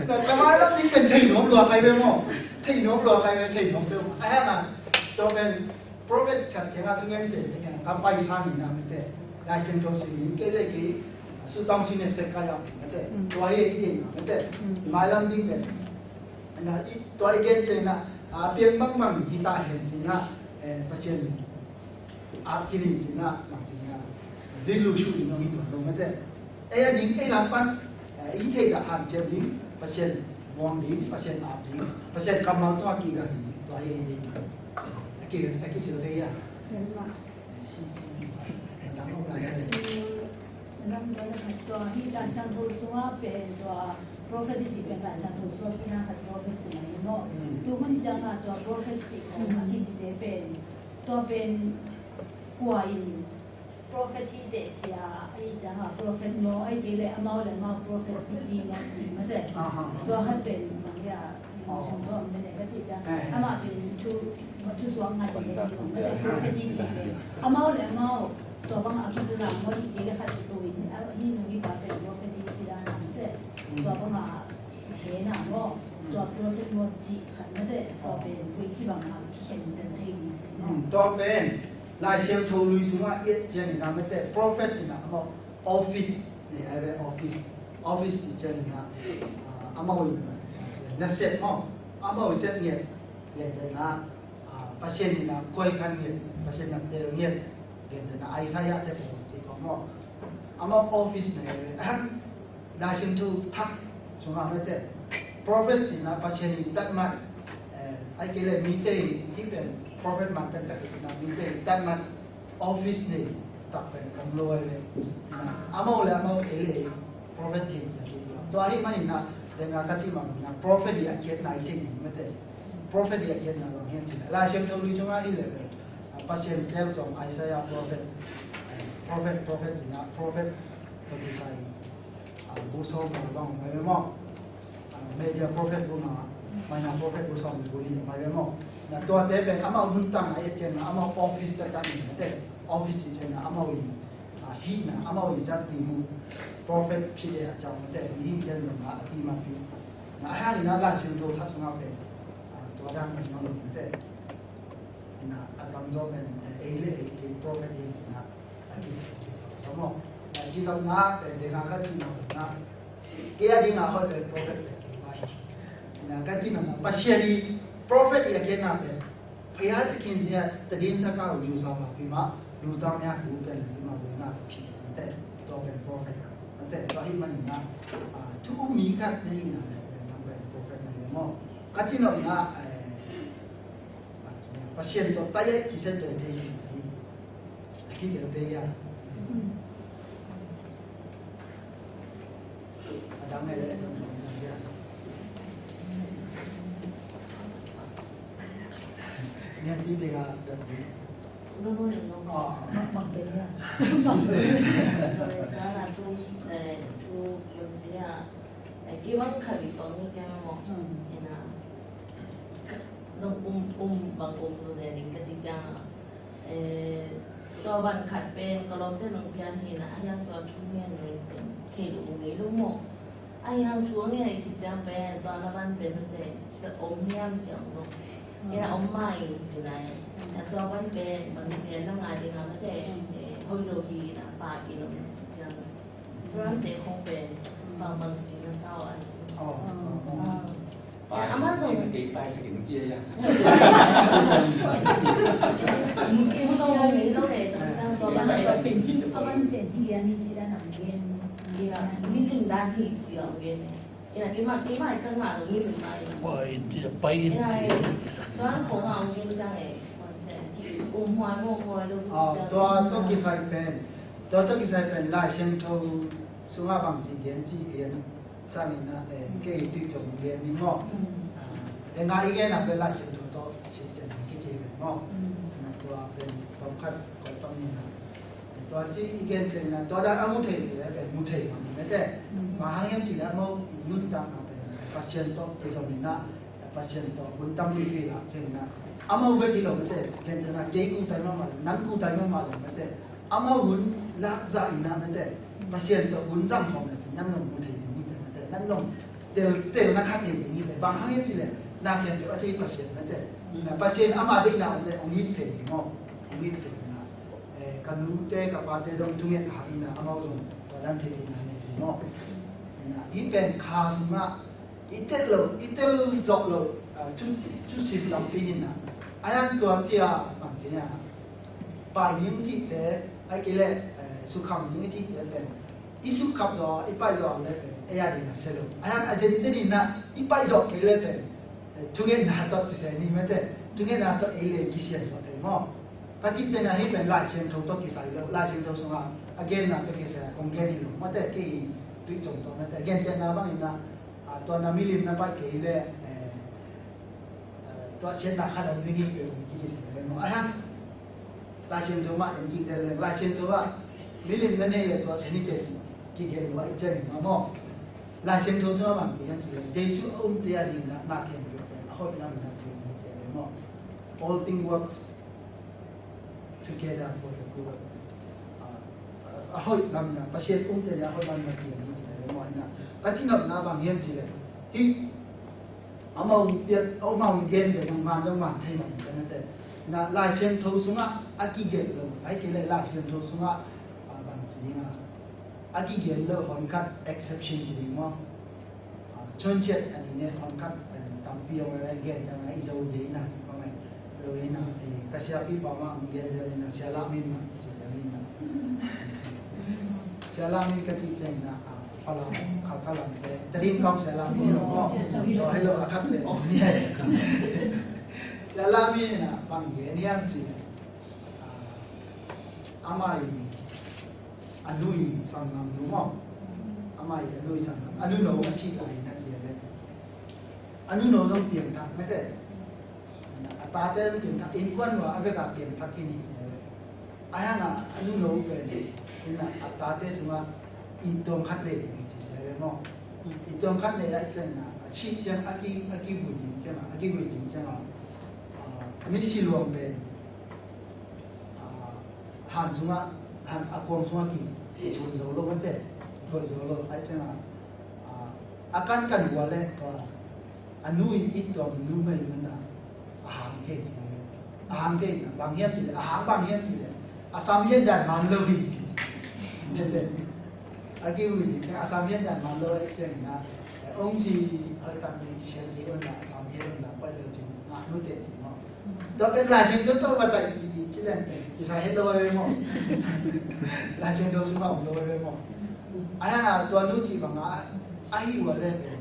Tua mailam in pen thei nuam lua kai ve maw? Thei nuam lua kai ve, thei nuam peuhmah. Ai hang a, tua pen prophet khat kiangah thungen te, ka pai sang in a mete. Lai Siangtho sim in kei le kei, sutang chin ne se kai a mete. Tua hi, hi in a mete. Mailam ding pen. Na i, tua i gen cin a, a piang bangbang hi ta hen cin a, eh, Pasian. A kinin cin a, bang cin a. Dui lu shu in nong hi tuan lo mete. Ei a ding, ei lam pan, eh, i thei dah hanciam ding, Pasian muang ding, Pasian ap ding, Pasian kammal tawh a kiga ding, tua hi ding. A ki, a ki thil thei a. Tua hi Lai Siangtho sungah pen tua prophet i cih pen Lai Siangtho sungah pen prophet ci mai maw. Tu hun ciangah tua prophet cih kong a kicite pen tua pen kua in prophet hi teh cia, ahi ciangah prophet maw, ahi kei leh amau le amau prophet kici maw ci mate. Tua khat pen bang hia, sum tua om mene ka cih ciang. Amah pen thu, thu suak ngat mene hi mate, prophet hi ci pen. Amau le amau tua bangah a kipulak maw, ahi kei leh khat tu in, ahi nu hi pa pen prophet hi ci dan a mate. Tua bangah he na maw, tua prophet maw ci khat mate. Tua pen koi ci bangah kikhen pen thei ni ci maw. Tua pen Lai Siangtho lui sungah i et ciangin a mete prophet in a amau office nei ai ve, office. Office ti ciangin a, ah, amau in, ah, nasep maw, amau in sep ngiat, ngiat den a, ah, Pasian in a koi khan ngiat, Pasian in a tel ngiat, ngiat den a Isaiah te pawh ti pawh maw. Amau office nei ai ve. Ahan Lai Siangtho thak sungah mete prophet in a Pasian in datmat, eh, Ai kei le mite hi pen prophet man taktak hi na, mite hi tan man office nei tak pen kam lo ai le. Amau le amau ei le ei prophet hi ci a hi. Tua hi manin na, denga ka ci mang na prophet hi a kiat na i thei hi mate. Prophet hi a kiat na bang hiam ci na. Lai Siangtho lui cunga i le pen. Pasian tel tawm Isaiah prophet. Prophet, prophet ci na, prophet. Tua kisai. Ah, bu sawm bang mai ve maw? Ah, major prophet bu nga, minor prophet bu sawm bu ni mai ve maw? Na tuate pen amau nuntakna i ciangin amau office taktak ni mate, office i ciangin amau i, ah, hihna, amau i zat ding uh prophet phi le a ciang mate, ni hi ciang dong a ti ma phi. Na a hang ina Lai Siangtho khat sungah pen, ah, tua dang man mang lo mate. Ina a tamzaw pen, eh, ei le ei kei prophet hi ci na. A ti maw? Na ci nop na pen denga ka ci nop na. Kei a dinga hoih pen prophet pen kei mah hi. Na ka ci nop na Pasian i prophet i a kiatna pen. Paya te kin zia ta din sa ka u yu sa ma pi ma. Lu ta mya ku pen la zia ma bu na ta pi na te. Tua pen prophet ka. Na te tua hi manin na. Ah, thu mi khat na hi na le pen na pen prophet na hi maw. Ka ci nop na, eh, Pasian tawh taia kisia tawh thei hi. A kibel thei a. A dang ngai le a dang ngai a. Niam ti ding a dang ti. No, no, no, no. Ah. Bang, bang pe ya. Bang pe. Sa la tu, eh, tu, yun sia. Eh, ki bang kha di tong ni kya mo. Hmm. Ina. Nong um, um, bang um tu ne ning ka ti kya. Eh, tua van khat pen ka lawmte nong pian hi na, a hiang tua thu ngen nong pen thei lo ngei lo maw? A hiang thu ngen a i khit ciang pen tua na van pen mate, ka om hiam ciang lo. Ina om ma i ci na e. Na tua van pen bang ci na ngai ding a mate, eh, hoi lo hi na pa i lo ci ciang. Tuan te khong pen bang bang ci na tau an ci. Oh. Ah. Pai, ama zong kei pai sa kei nung cia ya. Kei hong tong hong min lo le, tong tang tong. Ama zong pen hi lo. Ama zong pen hi ya ni ci da nang gen. Ina, min tung dan hi ci ong gen. Ina, kei ma, kei ma ka nga lo min tung ma ina. Pai cia, pai cia. Ina, tuan khong a ong gen ciang e. Um huai mo huai lo. Ah, tua, tua kisai pen. Tua, tua kisai pen Lai Siangtho sunga bang ci gen ci gen. Sa ni na, eh, kei tui cong gen ni maw. Mm. Ah, eh, nga i gen a pen Lai Siangtho tawh si cian ni kici pen maw. Mm. Na tua pen tawm khat koi tawm ni na. Eh, tua ci i gen cian na, tua dan a mu thei le pen mu thei maw ni mete. Mm. Bang hang hiam ci le amau nuntakna pen Pasian tawh i zong ni na, Pasian tawh hun tam pipi la cian na. Amau bek hi lo mete, gen cian na, kei ku tai mahmah lo, nang ku tai mahmah lo mete. Amau hun lak zah in ah mate, Pasian tawh hun zang khawm le cin nang nong mu thei ding hi te mate, nang nong tel, tel na kha thei ding hi te. Bang hang hiam cih leh na khempeuh a thei Pasian mate. Na Pasian amah deihna om le hong it thei ding maw? Hong it thei ding ah. Eh, ka nute ka pate zong thunget a hak in ah amau zong tua dan thei ding ah nei thei maw? Na hih pen kha sungah i tel lo, i tel zawh lo, ah, thu, thu sim tampi hi na. A hiang tua cia bang ci nia, pai ning cihte, ai kei leh, eh, sukham ning cihte pen i sukhap zaw, i paih zaw le pen ei a ding a sia lo. A hiang a zenzen in na i paih zawh kei le pen, eh, thungetna tawh ci se ni mate, thungetna tawh ei le kisian zawh thei maw? Ka cih ciangin ah hih pen Lai Siangtho tawh kisai lo, Lai Siangtho sungah a genna tawh kisai kong gen hi lo mate, kei tuih cong tawh mate, a gentehna bangin ah, ah, tua na milim na paih kei le, eh, eh, tua siatna khat a om ding hi peuh kici thei le maw? A hiang Lai Siangtho mah en kik le, Lai Siangtho ah milim na nei le tua sian hi peuh kigen lua i cian hi maw? Lai Siangtho sungah bang ci hiam cih le, Jesu a umte a ding na, na khempeuh pen a hoih lam na piang hi ci le maw? All thing works together for the good. Ah, a hoih lam na, Pasian umte le a hoih lam na piang hi ci le maw? Ina ka ci nopna bang hiam cih le, hih amau piak, amau gen te nong man, nong man thei mah in ka na te. Na Lai Siangtho sungah a kigen lo, ai kei le Lai Siangtho sungah, ah, bang ci ding a, a kigen lo hon khat exception ci ding maw? Ah, chonchiat a ni ne hon khat, eh, tampi om e, gen tang a i zo de na ci pa mai. Lo e na, eh, ka siapi pa ma ang gen de na sia la min ma ci de ni na. Sia la min ka ci chen na, ah, Falam, kha Falam te. Tadin kong sia la min lo ko. Lo hello a khat le. Ni hai. Sia Lam in ah bang gen hiam cih leh, ah, amah in a nu i sanggam nu maw? Amah in a nu i sanggam, a nuno a sih lai in a ci a ve. A nuno zong piangthak mete. A tate zong piangthak, innkuan uh a bek a piangthak khin hi ci a ve. Ahi hang a, a nuno pen in a, a tate sungah ittuam khat nei ding ci sia ve maw? Ittuam khat nei ahih ciangin a, a sih ciang a ki, a kivui ding ciang a, a kivui ding ciang a, a, a misi luang pen, a, han sungah, han a kuang sungah ki, kithuan zo lo mate, kithuan zo lo ahih ciang a, a, a kankan uh a leh, a, a nu i ittuam numei un a, a hang thei ci a ve. A hang thei na bang hiam cih leh, a hang bang hiam cih leh, a sam hian dan man lo hi ci. Mete. A kivui ding ciang a sam hian dan man lo ahih ciangin a, ong ci, hoi tak ni sian ni un a, a sam hian un a, pai lo cin ngah nu te ci maw? Tua pen Lai Siangtho tawh va tak i, i ci leng pen kisai het lo ve maw? Lai Siangtho sungah om lo ve maw? Ahi hang a tua nu cih bang a, ahi uh a leh pen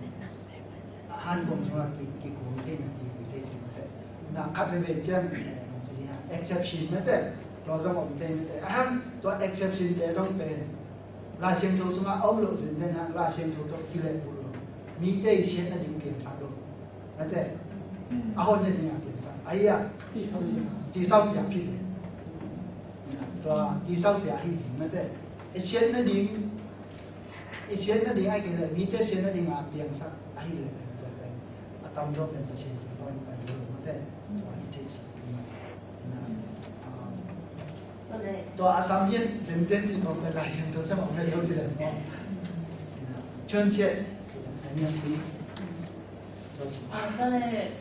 a han kuang sungah ki, kikuang thei na, kivui thei ci mate. Na khat veve ciang, eh, exception mate. Tua zong om thei mate. Ahi hang tua exception te zong pen Lai Siangtho sungah a om lo zenzen hang, Lai Siangtho tawh kilehbulh lo. Mite i siatna ding piangsak lo. Mate. A hoihna ding a piangsak. Ahi a. Tisau sia phit. Tua tisau sia hi ding mate. I siatna ding, i siatna ding a kileh, mite siatna ding a piangsak ahi leh pen tua pen a tamzaw pen Pasian tungtawn pai lo mate. Tua i theihsak ding a. Tua a sam hian zenzen cih bang pen Lai Siangtho ciang bang pen lo ci leng maw? Chun ciat. Tua ci. A, tua leh,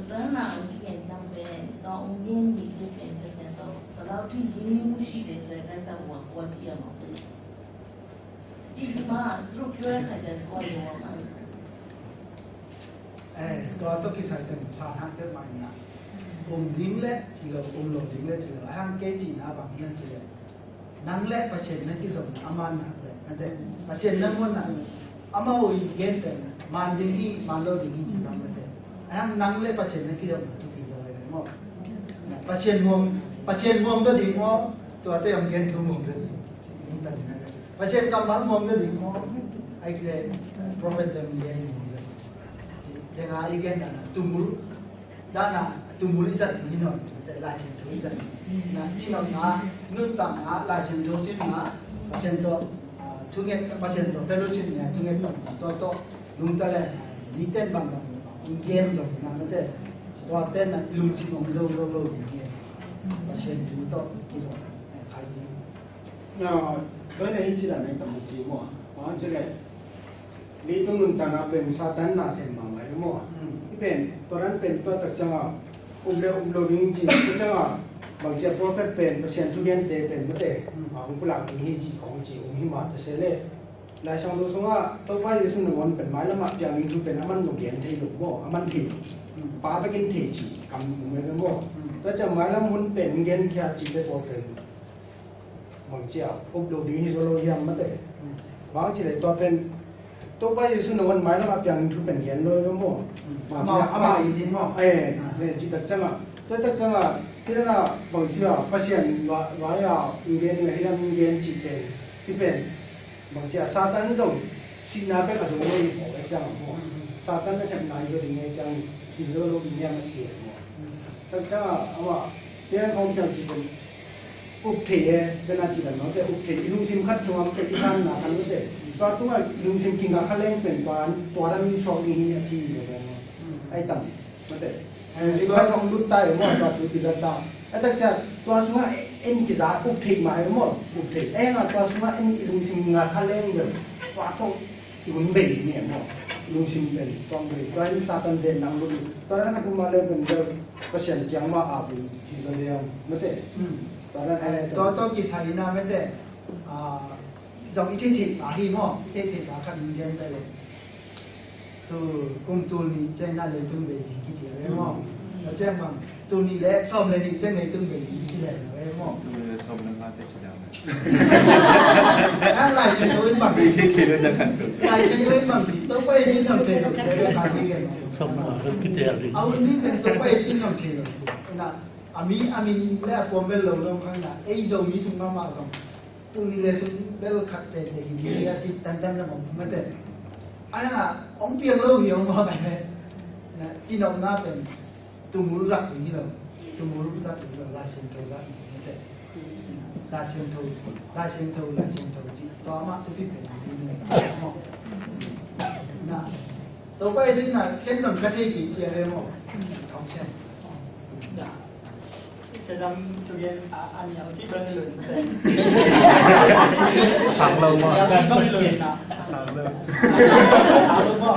tua na ong kigen ciang pen, tua ong gen ding pen, pen pen tua, tua lau ci ding ni mu si pen, tua pen tua ua, ua ci a maw. Ci ma, group tua khat pen ua lo a maw. Eh, tua tawh kisai pen sa hang pen mah ina. Um ding leh ci lo, um lo ding leh ci lo. A hang kei cihna bang hiam cih leh, nang leh Pasian na kizopna a man nak leh, mate. Pasian na muan nak leh, amau i gen pen man ding hi, man lo ding hi ci bang mate. A hang nang leh Pasian na kizopna thupi zaw hi maw? Pasian muang, Pasian muang zaw ding maw? Tuate hong gen thu muang zaw ding. Mi ta ding a ve. Pasian kammal muang zaw ding maw? Ahih kei leh, eh, prophet te hong gen muang zaw ding. Ci, ci nga i gen dan a tumul, dan a tumul i zat ding hi nawn, Lai Siangtho i zat ding. Na, ci nawn na, nuntakna, Lai Siangtho simna, Pasian tawh, ah, thunget, Pasian tawh fellowship nia, thunget pan, tawh, tawh, nungta leh, ah, detail bang bang, ong gen dong na, mate, tua ten na, i lungsim ong zo, zo, zo, ding hi. Pasian thu tawh, i zo, eh, khai ding. Na, tua na hi ci dan na i tam ci maw. Ong ci leh, leitung nuntakna pen Satan na sem mahmah hi maw? Mm. Hih pen, tua dan pen tua tak ciang a, um le um lo ding ci, tua ciang a, bangci a prophet pen, Pasian thugente pen mate, mm, a, hong pulak ding hi ci khong ci, um hi mah ta se leh. Lai Siangtho sungah, Topa Jesu nangawn pen mailam ah piang ding thu pen, aman lo gen thei lo maw, aman thei lo. Mm. Pa bekin thei ci, kam um e maw. Mm. Tua ciang mailam hun pen, gen khia ci te tua pen. Bangci a, up lo ding hi zaw lo hiam mate. Bangci leh tua pen, Topa Jesu nangawn mailam a piang thu pen gen lo hiam maw. Bangci a, amah, amah i ding maw. Eh, eh, ci tak ciang a. Tua tak ciang a, hi na bangci a, Pasian vai, vai a, i gen na hi lam i gen ci pen. Hi pen. Bangci a, Satan zong, sihna bek a zong lo hi maw, eh, ciang a maw. Satan na sep nai zaw ding eh ciang, hi zaw lo ding hiam a ci eh maw. Tak ciang a, amah, hi na kong piang ci pen. Up thei e, tua na ci dan mah te, up thei, i lungsim khat sungah te, i sanna khat mah te. Tua tungah i lungsim kingak kha leng pen tua, tua dan i suak ding hi a ci hi pen. Ai tam, mah te. I lungsim khat sungah lut ta e maw, tua tu kizat ta. A tak ciang, tua sungah en kiza up thei mah e maw, up thei. En a tua sungah en i lungsim kingak kha leng pen, tua tawh i hun bei ni e maw. Lungsim pen, tuang bei. Tua in Satan zen nang lut. Tua dan a tu mah leng pen, Pasian kiang mah a pen, hi zaw leng, mah te. Tua dan a, eh, tua, tua kisai na mete, ah, zong i theithei sa hi maw, i theithei sa khat min gen ta le. Tu, kum tul nih ciang na leitung bei ding kici le maw. Mm. Tua ciang bang, tul nih le sawm le nih ciang leitung bei ding kici le maw. Tul nih le sawm le nga te ci le. Ang Lai Siangtho in bang. Bei ding kici le. Lai Siangtho in bang. Tua pai ni thang te, te le ka ni gen. Sama, kita ya, di. A hun ding pen Topa Jesu in zong thei lo. Ina, a mi, a min le a kuam bel lo lo khan ina, ei Zomi sung mahmah zong. Tung ni le sung bel khat tete hi ni a ci tantan zong om mate. Ina, ong piang lo hi ong mawk ai me. Ina, ci nopna pen. Tumul zak ding hi lo. Tumul zak ding hi lo. Lai Siangtho zak ding hi lo. Lai Siangtho, Lai Siangtho, Lai Siangtho ci. Tua mah thupi pen ding hi lo. Na. Topa Jesu na ken zong ka thei kei ci a ve maw. Thong sian. Sedang tu gen a, a nial ci pen hi lo. Sang lo maw. Nial ci pen hi lo na. Sang lo. Sang lo maw.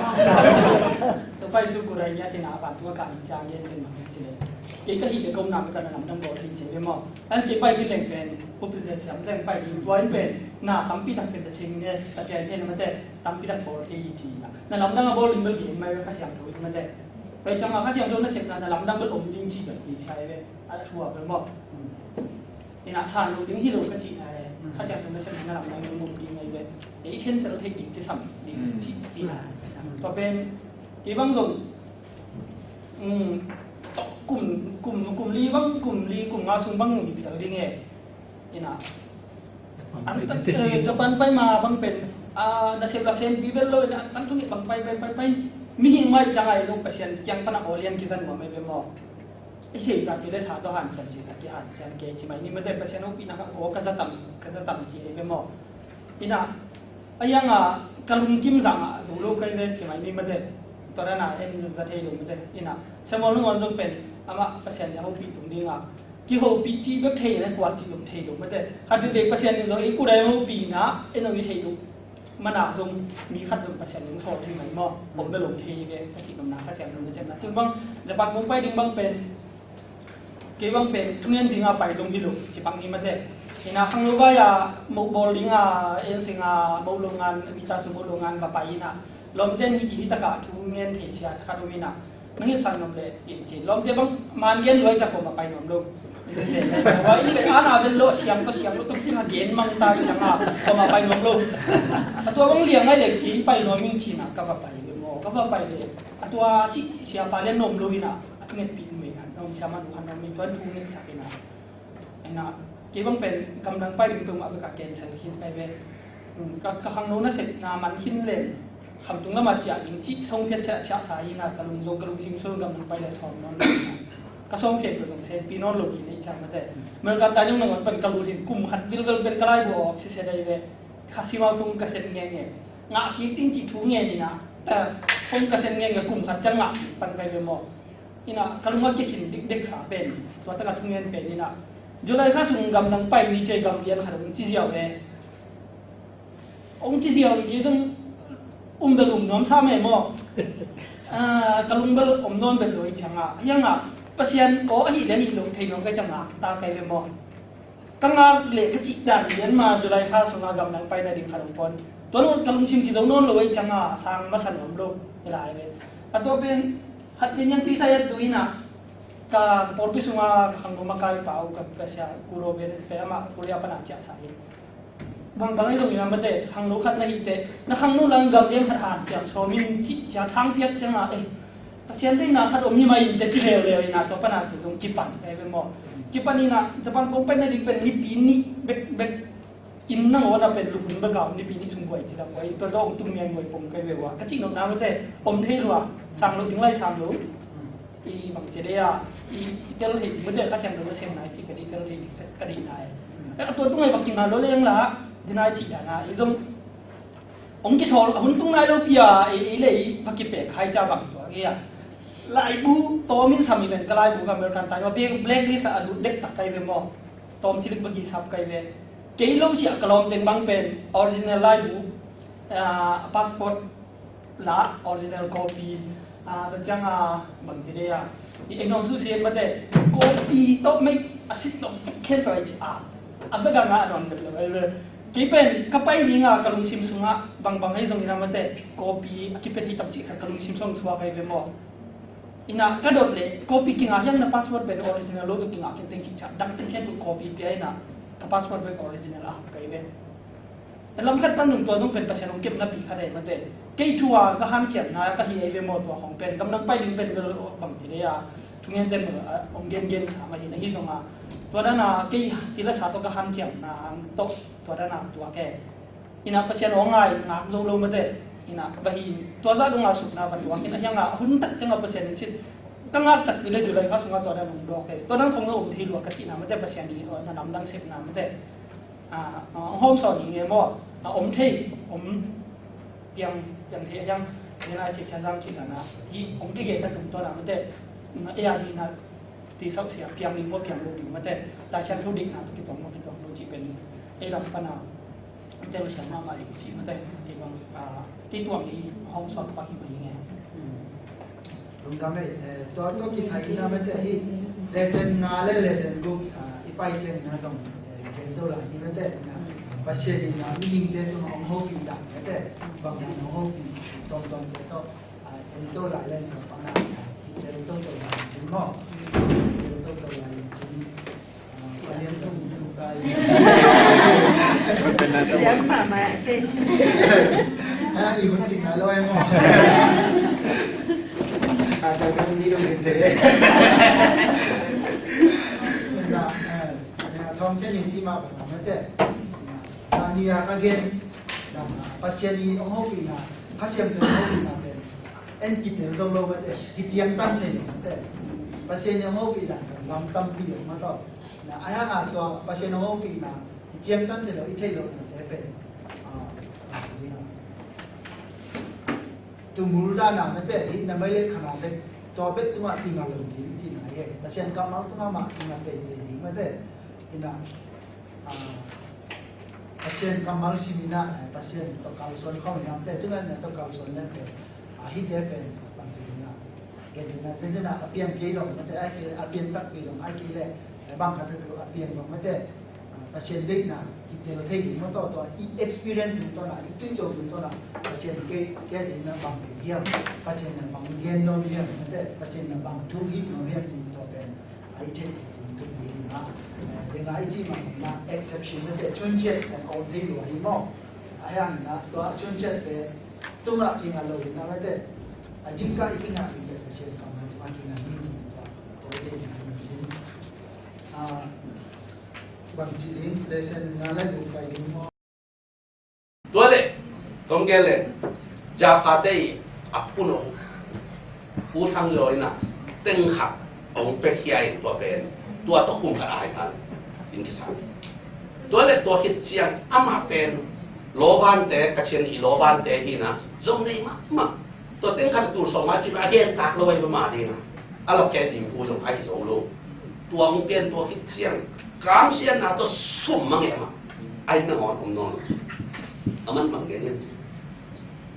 Topa Jesu kudai nia tina a vantung a kah in ciang gen pen mah ci le. Kei ka hih le ka omna mah tana lamdang bawl thei ci ve maw. An kei pai ding leng pen, upzia siam leng pai ding tua in pen, na tampi tak pen ta cing ne, ta pian pen mate, tampi tak bawl thei ci na. Na lamdang a bawl in bel gen mai ve Kha Siangtho in mate. Tua ciang a Kha Siangtho na sep na, na lamdang bel om ding ci bel ci sai ve. A thu a bel maw. Ina san lo ding hi lo ka cih na e. Kha Siangtho na sem na lamdang ding om ding ngai ve. Ei khen tel thei ding kisam ding cih ina. Tua pen kei bang zong kum, kum, kum li bang, kum li kum nga sung bang nung i pial ding e. Ina. An tak Japan pai ma bang pen a nasep la sen bi bel lo ina an tung i bang pai pai pai pai. Mihing mai cang ai lo Pasian kiang pana olian kizan ma mai be maw. I sei ta ci le sa to han chan ci ta ki han chan ke ci mai ni mate Pasian hopihna ka ko ka za tam ka za tam ci ei ve maw. Ina a yang a ka lungkim zang a zo lo kai ve ci mai ni mate. Tua dan a en za thei lo mate. Ina Samuel nung on zong pen ama Pasian ya hopih tung ding a ki hopih ci bek thei na kua ci lo thei lo mate. Khat ve Pasian ni zong i kudai hopihna en zong i thei lo. Mana zong mi khat zong Pasian zong sawl thei mai maw. Om bel om thei ve ka cih nopna Kha Siangtho na sepna tun bang Japan kong pai ding bang pen kei bang pen thungen ding a pai zong hi lo ci bang hi mate. Ina khangno vai a moh bawl ding a en sing a moh longan mi ta su moh longan va pai ina lawmten hi ki hi takah thungen thei sia khat om ina. Nang hi san nuam le in cin lawmte bang man gen luai cak kawm a pai nuam lo. Wa in pen ana vel lo siam to siam lo to kina gen mang ta i cang a kawm a pai nuam lo. A tua bang liang ai le ki pai nuam in cin a ka va pai le maw ka va pai le. A tua ci siapa le nuam lo ina a tu nget pi nuam in han nuam siama nu han nuam in tuan tu nget sak ina. Ina kei bang pen gamdang pai ding peuhmah vek a cancel khin kai ve. Ka, ka khangno nasepna man khin len khamtung lamah ciah ding cih songphiat ciah ciah sa hi na ka lung zong ka lungsim sung gamdang pai le sawm nawn lo hi na. Ka sawm khempeuh zong senpi nawn lo khin ei ciang mate. Melkan ta zong nangon pan ka lut hin kum khat vilvel pen ka laibu awk sisia dai ve. Kha simau sung ka set ngenge. Ngah kik ding cih thu ngen hi na. Sung ka set ngenge kum khat ciang ngah pan kai ve maw. Ina ka lung a kikhin dikdek sa pen tua taka thungen pen ina July kha sung gamdang pai mi cei gam lian khat ong ci ziau e. Ong ci ziau in kei zong um bel um nuam sa me maw. Ka lung bel om nawn bel lo i cianga hianga Pasian aw ahi le ahi lo thei nuam kai cianga ta kai ve maw. Ka ngak leh ka cih dan lian ma July kha sunga gamdang paina ding khat om pawn. Tua lo ka lungsim kizo nawn lo ei cianga sang masa nuam lo hi lai ve. A tua pen khat lian yang tuisa ya tuina ka pawlpi sunga ka khangno makai pau ka, ka sia kuro ben pe ama Korea pana ciah sa hi. Bang bang ei zong ina mate khangno khat na hi te na khangno lang gam lian khat han ciam sawmin cih cia thang piak cianga ei Pasian deihna khat om hi mai in te ci leuleu ina tua pana zong kipan kai ve maw. Kipan ina Japan kong paina ding pen nipi nih bek bek in nangawn a pen luhun bek a om nipi nih sung guai ci lam guai tua zong tung miai guai pong kai ve ua ka cih nopna mate om thei lua sang lo ding lai sang lo. I bang ci dei a i tel thei ding mate kha siang lo na sem nai ci ka dei tel thei ding ka dei nai. A tua tungai bak ci ngai lo leng la ding nai ci dana i zong Ong kisawl a hun tung nai lo pia ei ei le ei va kipek hai ca bang tua nge a. Laibu tawmin sam i ven ka laibu ka American time a blacklist a lut dek tak kai ve maw. Tawm cilik bagi sap kai ve. Kei lo siah ka lawm teng bang pen original laibu passport la original copy. A, tua ciang a, bang ci dei a. I ei nuam susia mate, copy tawh mei a sit tawh khen tawh ai ci a. A vek a ngah a nuam dek lo ai ve. Kei pen ka pai ding a ka lungsim sungah bang bang hei zong ina mate, copy a kipia thei tam cih khat ka lungsim sung suak ai ve maw. Ina ka dot le copy kingah hiang na password pen original lo tawh kingah kenteng cih ciah dang teng khen tu copy pia ina ka password pen original a kai ve. Lam khat pan nung tua nung pen Pasian hong kepna pi khat ei mate. Kei thu a ka hanciamna ka hi ei ve maw, tua hong pen gamdang pai ding pen bel bang ti lei a thungen ten bel a hong gengen sa mah hi na hi zong a, tua dan a kei ci le sa tawh ka hanciamna hang tawh tua dan a tua ke. Ina Pasian hong ngai ngak zo lo mate. Ina va hi tua zah dong a sukna va tuak in a hiang a hun tak ciang a Pasian in cin ka ngak tak ti le July kha sung a tua dan hong dawk ei. Tua dan khong na om thei lua ka cihna mate, Pasian i na namdang sepna mate. A, a, hong hawm sawn hi nge maw? A, om thei, om piang, piang thei a hiang, nena ci sian zam ci kana, hi, hong kigen na tum tawn a mate, na, e a hi na, ti sau sia, piang ning maw, piang lo ding mate, Lai Siangtho deihna tawh kituak maw, kituak lo ci pen, e lam pan a, tel siang mahmah ding ci mate, ti bang, a, ti tuang hi, hong sawn pak hi mah hi nge. Lungdam ei, eh, tua, tua kisai ina mate hi, lesson nga le lesson guk, ah, i pai ciang ina zong, eh, gen to lai hi mate ina. Pasian ina mihingte tung hong hopih dan mate, bang dan hong hopih, tom tom te to, ah, en to lai le ina pang na, ah, hi tel to to lai cin maw. Tel to to lai cin. Siam mahmah cih. Ha, i hun cing ngai lo em aw. A, cang kan ni lo cing te. Na, na, na, thong sia ni ci mah bang mate. Na, ni a ka gen. Na, Pasian i hong hopihna, Kha Siangtho hong hopihna pen en kitel zo lo mate, kiciangtan thei lo mate. Pasian i hong hopihna pen lam tampi om mah tawh. Na, a hiang a tua Pasian hong hopihna i ciangtan thei lo, i theih lohnate pen, ah, ah, tumul dan a mate, hi na mai le khana le tua bek tungah tingah lo ding i cihna hi. Pasian kammal tungah mah tingah teitei ding mate. Ina, ah, Pasian kammal sim ina, eh, Pasian tawh kalsuan khawm ina mate, tungah ina tawh kalsuan le pen, ah, hite pen bang ci ina. Gen ina, zen ina, a piang kei zong mate, ai kei le, a piang takpi zong ai kei le, eh, bang khat peuhpeuh a piang zong mate, ah, Pasian deihna kitel thei ding maw tawh, tawh i experience ding tawh na, i tuico ding tawh na, Pasian kei, kei ding na bang kei hiam, Pasian na bang gen nuam hiam mate, Pasian na bang thu hih nuam hiam cih tawh pen, a i theih ding tung ding na, eh, ding a i cih mah na exception mate, chunciat na kawm thei lua hi maw. A hiang na, tua chunciat te, tungah kingah lo hi na mate. A dingka i kingah hi te Pasian kammal tungah kingah hi ci tua. Tua i te kingah hi ci. Ah, bang ci ding, lesson nga le guk pai ding maw. Tua le, tong ke le, Japhate i a pun ong Pu Thang Zaw ina teng khat ong pia khia in tua pen, tua tawh kum khat a hai tan in kisam. Tua le tua khit ciang amah pen lawbante, ka cian i lawbante hi na, zong nei mahmah. Tua teng khat a tul sawm a cih a gen tak lo a hi mahmah ding a, a lawk khe ding pu zong a hi zo lo. Tua ong pian tua khit ciang kamsiatna tawh sum mang e mah. A hi nangawn om nawn lo. A man mang gen hiam cih.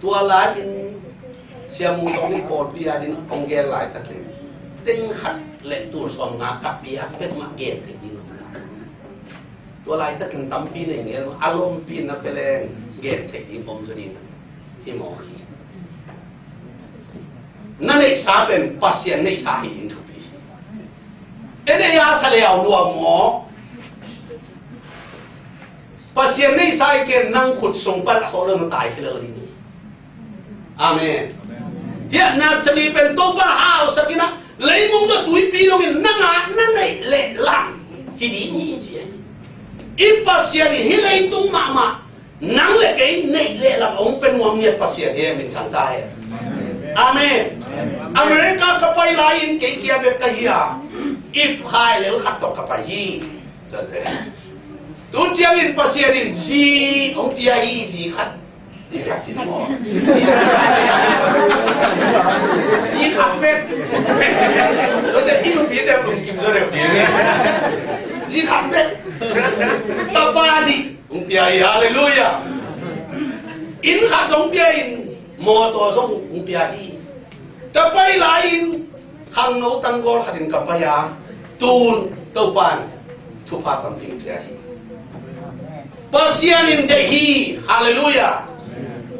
Tua lai-in Sia Mung Tawng in pawlpi a ding hong gen laitakin teng khat le tul sawm nga ka pia pek mah gen thei ding om lo. Tua laitakin tampi nei ngel, a lompi na peleng gen thei ding om zaw ding hi maw hi. Na neihsa pen Pasian neihsa hi ding thupi. E nei a sa le au nuam maw? Pasian neihsa i ken nang khut sung pan a sawh lo na tai hi lo ding. Amen. Tia na tali pen Topa hausak ina leimong na tuipi dongin nang a na neih leh lang hi ding hi ci. I Pasian hi leitung mahmah nang le kei neih leh lang ong pe nuam ngiat Pasian hi min sang ta hi. Amen. America ka pai lai-in kei kia bek ka hi a, ip hai lel khat tawh ka pai hi. Tu ciangin Pasian in zi hong pia hi, zi khat. Zi khat cin maw? Zi khat bek. Zi khat bek. Tapa nih hong pia hi, halleluiah. Inn khat zong pia in, mawtaw zong hong pia hi. Ka pai lai-in khangno tanggawl khatin ka pai a, tun Topan thupha tampi hong pia hi. Pasian in deih hi, halleluiah.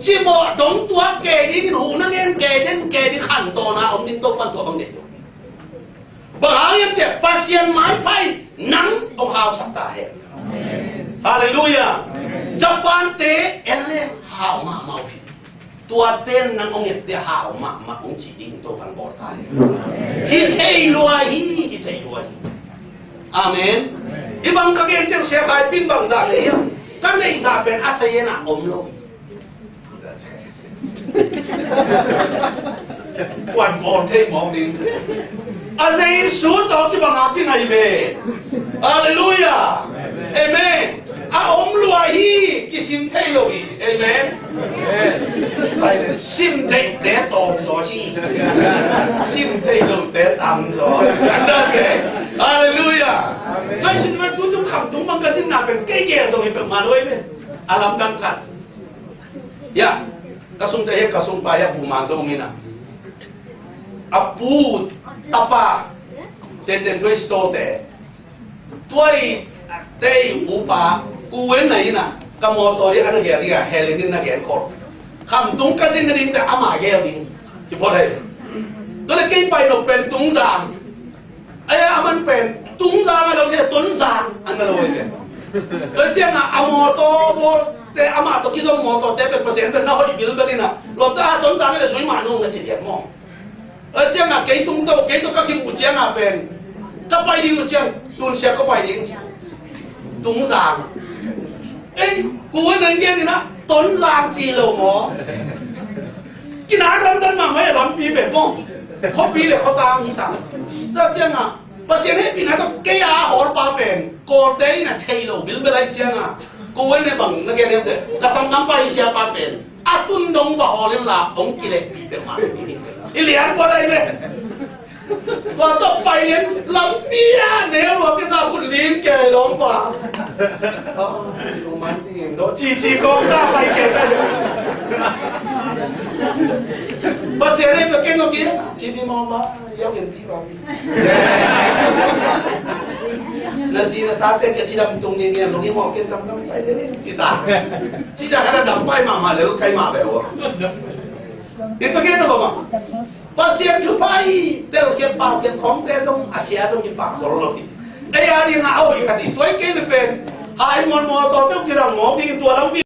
Cimawh dong tuak kei dingin, huhna ngen kei den kei ding khantawn a om ding Topan tua bang deih hi. Bang hang hiam cih leh Pasian maipha in nang hong hausak ta hen. Halleluiah. Japan te en le hau mahmah uh hi. Tuate nang hong ette hau mahmah hong ci ding Topa'n bawl ta hi. Hi thei lua hi, hi thei lua hi. Amen. Hi bang ka gen ciang sia kai pin bang zah nei hiam? Ka neih zah pen a sayen ah om lo hi. Kuan phawng thei mawk ding. A Jesu tawh kibang a kingai ve. Halleluiah. Amen. A om lua hi, kisim thei lo hi. Amen. Sim theite tawm zaw hi. Sim thei lote tam zaw. Halleluiah. Ngai sin ve, tutung khamtung bang ka dinna pen kei gel dong hi peuhmah lo hi ve. A lamdang khat. Ya, ka sungte hi, ka sungpa hi, a buhman zong om hi na. A pu, tapa, tenten tuai store te. Tuai tei upa, ku wen na hi na. Ka mawtaw hi a na gel ding a, Helen in na gel khol. Khamtung ka zin na ding te ama gel ding. Ci phot hai. Tua le kei pai nop pen Tungzang. Ai, a man pen Tungzang a lo le Tonzang an na lo le. Tua ciang a, a mawtaw bawlte, amah tawh kizom mawtawte pen Pasian pen na hoih bilbel in a, lawmta a Tonzang le zui mah nung na ci lian maw. Tua ciang a kei tung tawh, kei tawh ka kimuh ciang a pen ka pai ding uh ciang, Tunsia ka pai ding ci. Tungzang. Ei, ku a nang gen in a, Tonzang ci lo maw. Kina lamdang mahmah e, lampi bek maw. Khuapi le khuatang hi ta. Tua ciang a, Pasian hehpihna tawh kei a hawlpa pen Kawlte in a thei lo bilbel ahih ciang a, ko wen le bang na gen hiam cih leh, ka sanggam pa hi siapa pen a tun dong va hawl in la hong kilehpih peuhmah hi. I lian pua dai ve. Tua tawh pai lian lampi a neu lua kei ta khut ling kei lawmpa. Ci ci kawm ta pai kei ta. Pasian hehpih kei nong ki, ki vi mawng ba. Yau ken pi ba pi. Na zi na tate kia cidam tung ni ni a nung i mawh ken tam tam pai ni ni pi ta. Cidam ka na dam pai mahmah le kai mah be ua. I pa ken na ba ma. Pasian thupha i telkhiat paukhiat khawmte zong a sia zong i pah khol lo hi. Ei a ding a au i khat i tuai kei le pen. Hai mon mawtaw peuh kizang mawk ding tua lampi